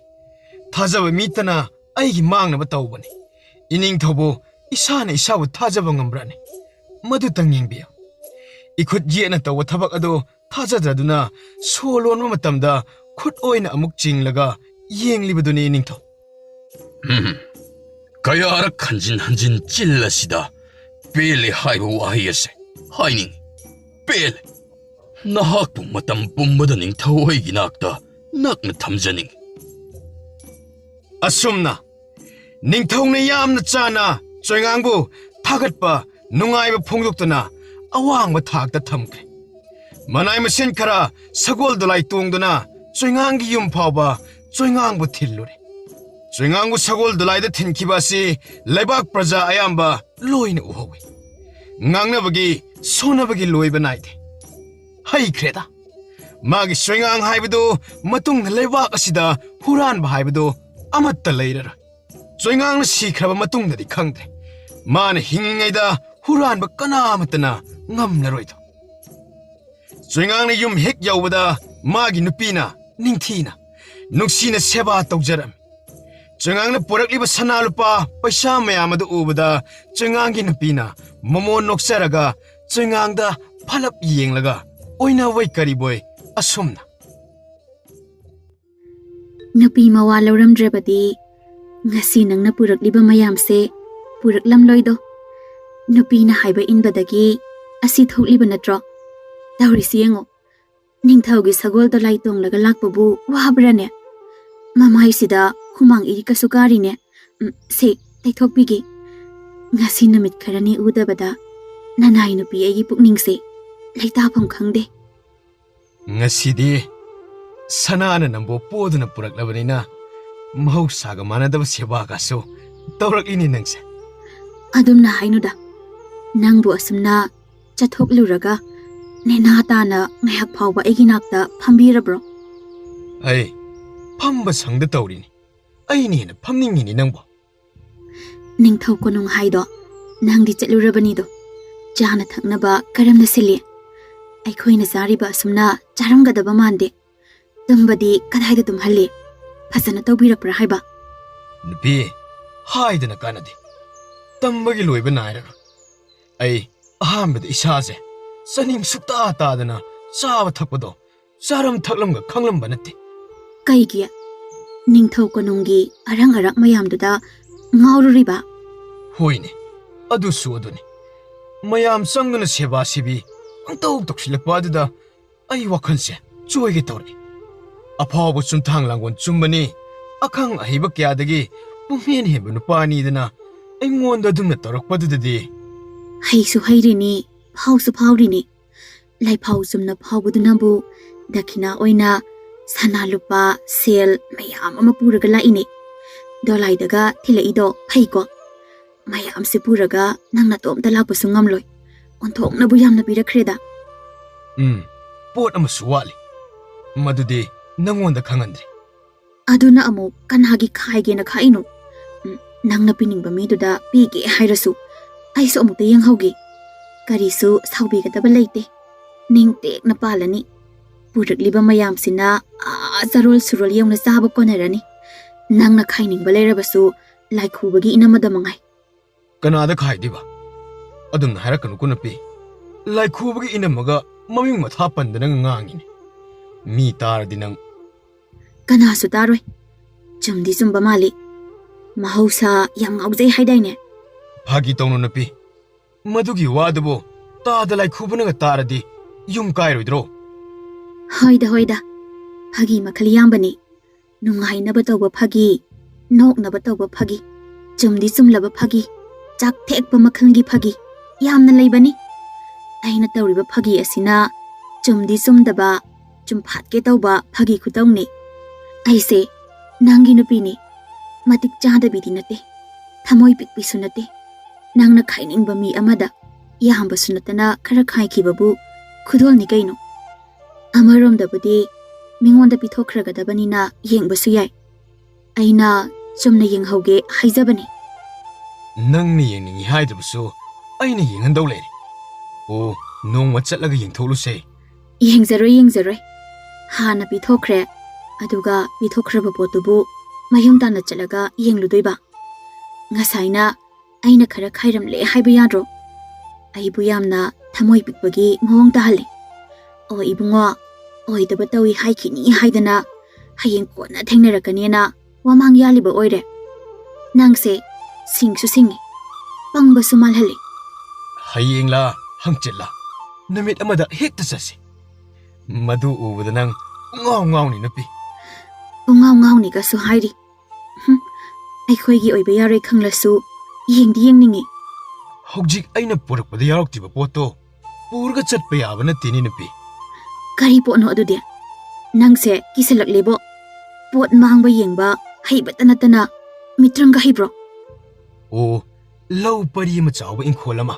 ꯊꯥꯖꯕ ꯃꯤꯇꯅ ꯑꯩꯒꯤ ꯃꯥꯡꯅꯕ ꯇꯧꯕꯅꯤ꯫ ꯏꯅꯤꯡꯊꯧꯕꯨ ꯏꯁꯥꯅ ꯏꯁꯥꯕꯨ ꯊꯥꯖꯕ ꯉꯝꯕ꯭ꯔꯥꯅꯦ? ꯃꯗꯨꯇꯪ ꯌꯦꯡꯕꯤꯌꯨ꯫ ꯏꯈꯨꯠ ꯌꯦꯠꯅ ꯇꯧꯕ ꯊꯕꯛ ꯑꯗꯨ ꯊꯥꯖꯗ꯭ꯔꯗꯨꯅ ꯁꯣ ꯂꯣꯟꯕ ꯃꯇꯝꯗ ꯈꯨꯠ ꯑꯣꯏꯅ ꯑꯃꯨꯛ ꯆꯤꯡꯂꯒ ꯌꯦꯡꯂꯤꯕꯗꯨꯅꯤ, ꯏꯅꯤꯡꯊꯧ꯫ ꯎꯝ, ꯀꯌꯥꯔꯛ ꯍꯟꯖꯤꯟ ꯍꯟꯖꯤꯟ ꯆꯤꯜ ꯑꯁꯤꯗ "ꯄꯦꯜꯂꯦ" ꯍꯥꯏꯕ ꯋꯥꯍꯩ ꯑꯁꯦ ꯍꯥꯏꯅꯤꯡꯏ꯫ ꯄꯦꯜꯂꯦ꯫ ꯅꯍꯥꯛꯄꯨ ꯃꯇꯝ ꯄꯨꯝꯕꯗ ꯅꯤꯡꯊꯧ ꯑꯩꯒꯤ ꯅꯥꯛꯇ ꯅꯛꯅ ꯊꯝꯖꯅꯤꯡꯏ꯫ ꯑꯁꯨꯝꯅ ꯅꯤꯡꯊꯧꯅ ꯌꯥꯝꯅ ꯆꯥꯅ ꯆꯣꯏꯉꯥꯡꯕꯨ ꯊꯥꯒꯠꯄ ꯅꯨꯡꯉꯥꯏꯕ ꯐꯣꯡꯗꯣꯛꯇꯨꯅ ꯑꯋꯥꯡꯕ ꯊꯥꯛꯇ ꯊꯝꯈ꯭ꯔꯦ꯫ ꯃꯅꯥꯏ ꯃꯁꯤꯟ ꯈꯔ ꯁꯒꯣꯜ ꯗꯣꯂꯥꯏ ꯇꯣꯡꯗꯨꯅ ꯆꯣꯏꯉꯥꯡꯒꯤ ꯌꯨꯝ ꯐꯥꯎꯕ ꯆꯣꯏꯉꯥꯡꯕꯨ ꯊꯤꯜꯂꯨꯔꯦ꯫ ꯆꯣꯏꯉꯥꯡꯕꯨ ꯁꯒꯣꯜ ꯗꯣꯂꯥꯏꯗ ꯊꯤꯟꯈꯤꯕ ꯑꯁꯤ ꯂꯩꯕꯥꯛ ꯄ꯭ꯔꯖꯥ ꯑꯌꯥꯝꯕ ꯂꯣꯏꯅ ꯎꯍꯧꯏ꯫ ꯉꯥꯡꯅꯕꯒꯤ, ꯁꯣꯟꯅꯕꯒꯤ ꯂꯣꯏꯕ ꯅꯥꯏꯗꯦ꯫ ꯍꯩꯈ꯭ꯔꯦꯗ꯫ ꯃꯥꯒꯤ ꯆꯣꯏꯉꯥꯡ ꯍꯥꯏꯕꯗꯨ ꯃꯇꯨꯡꯗ ꯂꯩꯕꯥꯛ ꯑꯁꯤꯗ ꯍꯨꯔꯥꯟꯕ ꯍꯥꯏꯕꯗꯨ ꯑꯃꯠꯇ ꯂꯩꯔꯔꯣꯏ꯫ ꯆꯣꯏꯉꯥꯡꯅ ꯁꯤꯈ꯭ꯔꯕ ꯃꯇꯨꯡꯗꯗꯤ ꯈꯪꯗ꯭ꯔꯦ꯫ ꯃꯥꯅ ꯍꯤꯡꯉꯤꯉꯩꯗ ꯍꯨꯔꯥꯟꯕ ꯀꯅꯥ ꯑꯃꯠꯇꯅ ꯉꯝꯂꯔꯣꯏꯗꯣ꯫ ꯆꯣꯏꯉꯥꯡꯅ ꯌꯨꯝ ꯍꯦꯛ ꯌꯧꯕꯗ ꯃꯥꯒꯤ ꯅꯨꯄꯤꯅ ꯅꯤꯡꯊꯤꯅ, ꯅꯨꯡꯁꯤꯅ ꯁꯦꯕꯥ ꯇꯧꯖꯔꯝꯃꯤ꯫ ꯆꯣꯏꯉꯥꯡꯅ ꯄꯨꯔꯛꯂꯤꯕ ꯁꯅꯥ ꯂꯨꯄꯥ ꯄꯩꯁꯥ ꯃꯌꯥꯝ ꯑꯗꯨ ꯎꯕꯗ ꯆꯣꯏꯉꯥꯡꯒꯤ ꯅꯨꯄꯤꯅ ꯃꯃꯣꯟ ꯅꯣꯛꯆꯔꯒ ꯆꯣꯏꯉꯥꯡꯗ ꯐꯂꯞ ꯌꯦꯡꯂꯒ ꯑꯣꯏꯅꯕꯣꯏ ꯀꯔꯤꯕꯣꯏ ꯑꯁꯨꯝꯅ꯫ ꯅꯨꯄꯤ ꯃꯋꯥ ꯂꯧꯔꯝꯗ꯭ꯔꯕꯗꯤ ꯉꯁꯤ ꯅꯪꯅ ꯄꯨꯔꯛꯂꯤꯕ ꯃꯌꯥꯝꯁꯦ ꯄꯨꯔꯛꯂꯝꯂꯣꯏꯗꯣ꯫ ꯅꯨꯄꯤꯅ ꯍꯥꯏꯕ ꯏꯟꯕꯗꯒꯤ ꯑꯁꯤ ꯊꯣꯛꯂꯤꯕ ꯅꯠꯇ꯭ꯔꯣ? ꯇꯧꯔꯤꯁꯤ ꯌꯦꯡꯉꯣ, ꯅꯤꯡꯊꯧꯒꯤ ꯁꯒꯣꯜꯗ ꯂꯥꯏ ꯇꯣꯡꯂꯒ ꯂꯥꯛꯄꯕꯨ ꯋꯥꯕ꯭ꯔꯥꯅꯦ? ꯃꯃꯥꯏꯁꯤꯗ ꯍꯨꯃꯥꯡ ꯏꯔꯤꯛꯀꯁꯨ ꯀꯥꯔꯤꯅꯦ꯫ ꯎꯝ, ꯁꯦ, ꯇꯩꯊꯣꯛꯄꯤꯒꯦ꯫ ꯉꯁꯤ ꯅꯨꯃꯤꯠ ꯈꯔꯅꯤ ꯎꯗꯕꯗ ꯅꯅꯥꯏ ꯅꯨꯄꯤ ꯑꯩꯒꯤ ꯄꯨꯛꯅꯤꯡꯁꯦ ꯂꯩꯇꯥꯐꯝ ꯈꯪꯗꯦ꯫ ꯉꯁꯤꯗꯤ ꯁꯅꯥꯅ ꯅꯝꯕꯣ ꯄꯣꯗꯨꯅ ꯄꯨꯔꯛꯂꯕꯅꯤꯅ ꯃꯍꯧꯁꯥꯒ ꯃꯥꯟꯅꯗꯕ ꯁꯦꯕꯥꯒꯁꯨ ꯇꯧꯔꯛꯂꯤꯅꯦ ꯅꯪꯁꯦ꯫ ꯑꯗꯨꯝꯅ ꯍꯥꯏꯅꯨꯗ꯫ ꯅꯪꯕꯨ ꯑꯁꯨꯝꯅ ꯆꯠꯊꯣꯛꯂꯨꯔꯒ ꯅꯦꯅꯥ ꯇꯥꯅ ꯉꯥꯏꯍꯥꯛ ꯐꯥꯎꯕ ꯑꯩꯒꯤ ꯅꯥꯛꯇ ꯐꯝꯕꯤꯔꯕ꯭ꯔꯣ? ꯑꯩ ꯐꯝꯕ ꯁꯪꯗ ꯇꯧꯔꯤꯅꯤ꯫ ꯑꯩꯅ ꯍꯦꯟꯅ ꯐꯝꯅꯤꯡꯉꯤꯅꯦ ꯅꯪꯕꯨ꯫ ꯅꯤꯡꯊꯧ ꯀꯣꯅꯨꯡ ꯍꯥꯏꯗꯣ ꯅꯪꯗꯤ ꯆꯠꯂꯨꯔꯕꯅꯤꯗꯣ꯫ ꯆꯥꯅ ꯊꯛꯅꯕ ꯀꯔꯝꯅ ꯁꯤꯜꯂꯤ? ꯑꯩꯈꯣꯏꯅ ꯆꯥꯔꯤꯕ ꯑꯁꯨꯝꯅ ꯆꯥꯔꯝꯒꯗꯕ ꯃꯥꯟꯗꯦ꯫ ꯇꯨꯝꯕꯗꯤ ꯀꯗꯥꯏꯗ ꯇꯨꯝꯍꯜꯂꯤ? ꯐꯖꯅ ꯇꯧꯕꯤꯔꯛꯄ꯭ꯔꯥ ꯍꯥꯏꯕ? ꯅꯨꯄꯤ, ꯍꯥꯏꯗꯅ ꯀꯥꯟꯅꯗꯦ꯫ ꯇꯝꯕꯒꯤ ꯂꯣꯏꯕ ꯅꯥꯏꯔꯔꯣꯏ꯫ ꯑꯩ ꯑꯍꯥꯟꯕꯗ ꯏꯁꯥꯁꯦ ꯆꯥꯅꯤꯡ ꯁꯨꯛꯇꯥ ꯇꯥꯗꯅ ꯆꯥꯕ ꯊꯛꯄꯗꯣ ꯆꯥꯔꯝ ꯊꯛꯂꯝꯒ ꯈꯪꯂꯝꯕ ꯅꯠꯇꯦ꯫ ꯀꯩꯒꯤ? ꯅꯤꯡꯊꯧ ꯀꯣꯅꯨꯡꯒꯤ ꯑꯔꯪ ꯑꯔꯥꯛ ꯃꯌꯥꯝꯗꯨꯗ ꯉꯥꯎꯔꯨꯔꯤꯕ? ꯍꯣꯏꯅꯦ, ꯑꯗꯨꯁꯨ ꯑꯗꯨꯅꯤ꯫ ꯃꯌꯥꯝ ꯆꯪꯗꯨꯅ ꯁꯦꯕꯥ ꯁꯦꯕꯤ ꯄꯪꯇꯧ ꯇꯧꯁꯤꯜꯂꯛꯄ ꯑꯗꯨꯗ ꯑꯩ ꯋꯥꯈꯜꯁꯦ ꯆꯣꯏꯒꯦ ꯇꯧꯔꯛꯏ꯫ ꯑꯐꯥꯎꯕ ꯆꯨꯝꯊꯥꯡ ꯂꯥꯡꯒꯣꯜ ꯆꯨꯝꯕꯅꯤ, ꯑꯈꯪ ꯑꯍꯩꯕ ꯀꯌꯥꯗꯒꯤ ꯄꯨꯡꯍꯦꯟ ꯍꯦꯟꯕ ꯅꯨꯄꯥꯅꯤꯗꯅ ꯑꯩꯉꯣꯟꯗ ꯑꯗꯨꯝꯅ ꯇꯧꯔꯛꯄꯗꯨꯗꯗꯤ꯫ ꯍꯩꯁꯨ ꯍꯩꯔꯤꯅꯤ, ꯐꯥꯎꯁꯨ ꯐꯥꯎꯔꯤꯅꯤ꯫ ꯂꯥꯏꯐꯥꯎ ꯆꯨꯝꯅ ꯐꯥꯎꯕꯗꯨꯅꯕꯨ ꯗꯈꯤꯅꯥ ꯑꯣꯏꯅ ꯁꯅꯥ ꯂꯨꯄꯥ ꯁꯦꯜ ꯃꯌꯥꯝ ꯑꯃ ꯄꯨꯔꯒ ꯂꯥꯛꯏꯅꯦ꯫ ꯗꯣꯂꯥꯏꯗꯒ ꯊꯤꯜꯂꯛꯏꯗꯣ ꯐꯩꯀꯣ꯫ ꯃꯌꯥꯝꯁꯦ ꯄꯨꯔꯒ ꯅꯪ ꯅꯇꯣꯝꯇ ꯂꯥꯛꯄꯁꯨ ꯉꯝꯂꯣꯏ꯫ ꯑꯣꯟꯊꯣꯛꯅꯕꯨ ꯌꯥꯝꯅ ꯄꯤꯔꯛꯈ꯭ꯔꯦꯗ꯫ ꯎꯝ, ꯄꯣꯠ ꯑꯃꯁꯨ ꯋꯥꯠꯂꯤ꯫ ꯃꯗꯨꯗꯤ ꯅꯪꯉꯣꯟꯗ ꯈꯪꯍꯟꯗ꯭ꯔꯤ꯫ ꯑꯗꯨꯅ ꯑꯃꯨꯛ ꯀꯅꯥꯒꯤ ꯈꯥꯏꯒꯦꯅ ꯈꯥꯛꯏꯅꯣ? ꯎꯝ, ꯅꯪꯅ ꯄꯤꯅꯤꯡꯕ ꯃꯤꯗꯨꯗ ꯄꯤꯒꯦ ꯍꯥꯏꯔꯁꯨ ꯑꯩꯁꯨ ꯑꯃꯨꯛꯇ ꯌꯦꯡꯍꯧꯒꯦ꯫ ꯀꯔꯤꯁꯨ ꯁꯥꯎꯕꯤꯒꯗꯕ ꯂꯩꯇꯦ꯫ ꯅꯤꯡ ꯇꯦꯛꯅ ꯄꯥꯜꯂꯅꯤ꯫ ꯄꯨꯔꯛꯂꯤꯕ ꯃꯌꯥꯝꯁꯤꯅ ꯑꯥ ꯆꯔꯣꯜ ꯁꯨꯔꯣꯜ ꯌꯧꯅ ꯆꯥꯕ ꯀꯣꯟꯅꯔꯅꯤ꯫ ꯅꯪꯅ ꯈꯥꯏꯅꯤꯡꯕ ꯂꯩꯔꯕꯁꯨ ꯂꯥꯏꯈꯨꯕꯒꯤ ꯏꯅꯝꯃꯗ ꯃꯉꯥꯏ꯫ ꯀꯅꯥꯗ ꯈꯥꯏꯗꯣꯏꯕ? ꯑꯗꯨꯝꯅ ꯍꯥꯏꯔꯛꯀꯅꯨꯀꯣ ꯅꯨꯄꯤ꯫ ꯂꯥꯏꯈꯨꯕꯒꯤ ꯏꯅꯝꯃꯒ ꯃꯃꯤꯡ ꯃꯊꯥ ꯄꯟꯗꯅ ꯉꯥꯡꯉꯤꯅꯦ꯫ ꯃꯤ ꯇꯥꯔꯗꯤ ꯅꯪ꯫ ꯀꯅꯥꯁꯨ ꯇꯥꯔꯣꯏ꯫ ꯆꯨꯝꯗꯤ ꯆꯨꯝꯕ ꯃꯥꯜꯂꯤ꯫ ꯃꯍꯧꯁꯥ ꯌꯥꯝ ꯉꯥꯎꯖꯩ ꯍꯥꯏꯗꯥꯏꯅꯦ? ꯐꯥꯒꯤ ꯇꯧꯅꯨ ꯅꯨꯄꯤ꯫ ꯃꯗꯨꯒꯤ ꯋꯥꯗꯨꯕꯨ ꯇꯥꯗ ꯂꯥꯏꯈꯨꯕꯅꯒ ꯇꯥꯔꯗꯤ ꯌꯨꯝ ꯀꯥꯏꯔꯣꯏꯗ꯭ꯔꯣ? ꯍꯣꯏꯗ, ꯍꯣꯏꯗ꯫ ꯐꯥꯒꯤ ꯃꯈꯜ ꯌꯥꯝꯕꯅꯤ꯫ ꯅꯨꯡꯉꯥꯏꯅꯕ ꯇꯧꯕ ꯐꯥꯒꯤ, ꯅꯣꯛꯅꯕ ꯇꯧꯕ ꯐꯥꯒꯤ, ꯆꯨꯝꯗꯤ ꯆꯨꯝꯂꯕ ꯐꯥꯒꯤ, ꯆꯥꯛ ꯊꯦꯛꯄ ꯃꯈꯜꯒꯤ ꯐꯥꯒꯤ ꯌꯥꯝꯅ ꯂꯩꯕꯅꯤ꯫ ꯑꯩꯅ ꯇꯧꯔꯤꯕ ꯐꯥꯒꯤ ꯑꯁꯤꯅ ꯆꯨꯝꯗꯤ ꯆꯨꯝꯗꯕ, ꯆꯨꯝꯐꯥꯠꯀꯦ ꯇꯧꯕ ꯐꯥꯒꯤ ꯈꯨꯇꯧꯅꯤ꯫ ꯑꯩꯁꯦ ꯅꯪꯒꯤ ꯅꯨꯄꯤꯅꯤ꯫ ꯃꯇꯤꯛ ꯆꯥꯗꯕꯤꯗꯤ ꯅꯠꯇꯦ, ꯊꯃꯣꯏ ꯄꯤꯛꯄꯤꯁꯨ ꯅꯠꯇꯦ꯫ ꯅꯪꯅ ꯈꯥꯏꯅꯤꯡꯕ ꯃꯤ ꯑꯃꯗ ꯌꯥꯝꯕꯁꯨ ꯅꯠꯇꯅ ꯈꯔ ꯈꯥꯏꯈꯤꯕꯕꯨ ꯈꯨꯗꯣꯜꯅꯤ ꯀꯩꯅꯣ꯫ ꯑꯃꯔꯣꯝꯗꯕꯨꯗꯤ ꯃꯤꯉꯣꯟꯗ ꯄꯤꯊꯣꯛꯈ꯭ꯔꯒꯗꯕꯅꯤꯅ ꯌꯦꯡꯕꯁꯨ ꯌꯥꯏ꯫ ꯑꯩꯅ ꯆꯨꯝꯅ ꯌꯦꯡꯍꯧꯒꯦ ꯍꯥꯏꯖꯕꯅꯤ꯫ ꯅꯪꯅ ꯌꯦꯡꯅꯤꯡꯉꯤ ꯍꯥꯏꯗ꯭ꯔꯕꯁꯨ ꯑꯩꯅ ꯌꯦꯡꯍꯟꯗꯧ ꯂꯩꯔꯦ꯫ ꯑꯣ, ꯅꯣꯡꯃ ꯆꯠꯂꯒ ꯌꯦꯡꯊꯣꯛꯂꯨꯁꯦ꯫ ꯌꯦꯡꯖꯔꯣꯏ, ꯌꯦꯡꯖꯔꯣꯏ꯫ ꯍꯥꯟꯅ ꯄꯤꯊꯣꯛꯈ꯭ꯔꯦ, ꯑꯗꯨꯒ ꯄꯤꯊꯣꯛꯈ꯭ꯔꯕ ꯄꯣꯠꯇꯨꯕꯨ ꯃꯌꯨꯝ ꯇꯥꯟꯅ ꯆꯠꯂꯒ ꯌꯦꯡꯂꯨꯗꯣꯏꯕ꯫ ꯉꯁꯥꯏꯅ ꯑꯩꯅ ꯈꯔ ꯈꯥꯏꯔꯝꯂꯦ ꯍꯥꯏꯕ ꯌꯥꯗ꯭ꯔꯣ? ꯑꯩꯕꯨ ꯌꯥꯝꯅ ꯊꯃꯣꯏ ꯄꯤꯛꯄꯒꯤ ꯃꯑꯣꯡ ꯇꯥꯍꯜꯂꯦ꯫ ꯑꯣ ꯏꯕꯨꯡꯉꯣ, ꯑꯣꯏꯗꯕ ꯇꯧꯏ ꯍꯥꯏꯈꯤꯅꯤ ꯍꯥꯏꯗꯅ ꯍꯌꯦꯡ ꯀꯣꯟꯅ ꯊꯦꯡꯅꯔꯛꯀꯅꯦꯅ ꯋꯥꯃꯥꯡ ꯌꯥꯜꯂꯤꯕ ꯑꯣꯏꯔꯦ꯫ ꯅꯪꯁꯦ ꯁꯤꯡꯁꯨ ꯁꯤꯡꯉꯤ, ꯄꯪꯕꯁꯨ ꯃꯥꯜꯍꯜꯂꯤ꯫ ꯍꯌꯦꯡꯂꯥ ꯍꯪꯆꯤꯠꯂꯥ ꯅꯨꯃꯤꯠ ꯑꯃꯗ ꯍꯦꯛꯇ ꯆꯠꯁꯤ꯫ ꯃꯗꯨ ꯎꯕꯗ ꯅꯪ ꯄꯨꯡꯉꯥꯎ ꯉꯥꯎꯅꯤ ꯅꯨꯄꯤ꯫ ꯄꯨꯡꯉꯥꯎ ꯉꯥꯎꯅꯤꯒꯁꯨ ꯍꯥꯏꯔꯤ꯫ ꯍꯨꯝ, ꯑꯩꯈꯣꯏꯒꯤ ꯑꯣꯏꯕ ꯌꯥꯔꯣꯏ ꯈꯪꯂꯁꯨ ꯌꯦꯡꯗꯤ ꯌꯦꯡꯅꯤꯡꯉꯤ꯫ ꯍꯧꯖꯤꯛ ꯑꯩꯅ ꯄꯨꯔꯛꯄꯗ ꯌꯥꯎꯔꯛꯇ꯭ꯔꯤꯕ ꯄꯣꯠꯇꯣ ꯄꯨꯔꯒ ꯆꯠꯄ ꯌꯥꯕ ꯅꯠꯇꯦꯅꯦ ꯅꯨꯄꯤ꯫ ꯀꯔꯤ ꯄꯣꯠꯅꯣ ꯑꯗꯨꯗꯤ? ꯅꯪꯁꯦ ꯀꯤꯁꯜꯂꯛꯂꯦꯕꯣ꯫ ꯄꯣꯠ ꯃꯥꯡꯕ ꯌꯦꯡꯕ ꯍꯩꯕꯇ ꯅꯠꯇꯅ ꯃꯤꯇ꯭ꯔꯪꯒ ꯍꯩꯕ꯭ꯔꯣ? ꯑꯣ, ꯂꯧ ꯄꯔꯤ ꯑꯃ ꯆꯥꯎꯕ ꯏꯪꯈꯣꯜ ꯑꯃ꯫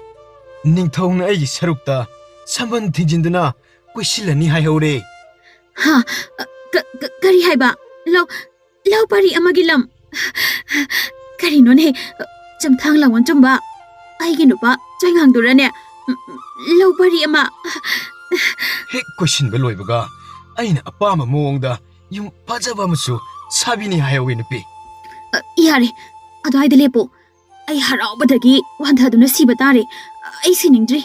ꯅꯤꯡꯊꯧꯅ ꯑꯩꯒꯤ ꯁꯔꯨꯛꯇ ꯁꯝꯕꯟ ꯊꯤꯡꯖꯤꯟꯗꯨꯅ ꯀꯣꯏꯁꯤꯜꯂꯅꯤ ꯍꯥꯏꯍꯧꯔꯦ꯫ ꯍꯥ? ꯀ-, ꯀ-, ꯀꯔꯤ ꯍꯥꯏꯕ? ꯂꯧ, ꯂꯧ ꯄꯔꯤ ꯑꯃꯒꯤ ꯂꯝ? ꯀꯔꯤꯅꯣꯅꯦ? ꯆꯨꯝꯊꯥꯡ ꯂꯥꯡꯕꯟ ꯆꯨꯝꯕ, ꯑꯩꯒꯤ ꯅꯨꯄꯥ ꯆꯣꯏꯉꯥꯡꯗꯨꯔꯅꯦ? ꯂꯧ ꯄꯔꯤ ꯑꯃ? ꯍꯦꯛ ꯀꯣꯏꯁꯤꯟꯕ ꯂꯣꯏꯕꯒ ꯑꯩꯅ ꯑꯄꯥꯝꯕ ꯃꯑꯣꯡꯗ ꯌꯨꯝ ꯐꯖꯕ ꯑꯃꯁꯨ ꯁꯥꯕꯤꯅꯤ ꯍꯥꯏꯍꯧꯋꯤ ꯅꯨꯄꯤ꯫ ꯑ, ꯌꯥꯔꯦ, ꯑꯗꯨꯋꯥꯏꯗ ꯂꯦꯞꯄꯣ꯫ ꯑꯩ ꯍꯔꯥꯎꯕꯗꯒꯤ ꯋꯥꯟꯊꯗꯨꯅ ꯁꯤꯕ ꯇꯥꯔꯦ꯫ ꯑꯩ ꯁꯤꯅꯤꯡꯗ꯭ꯔꯤ꯫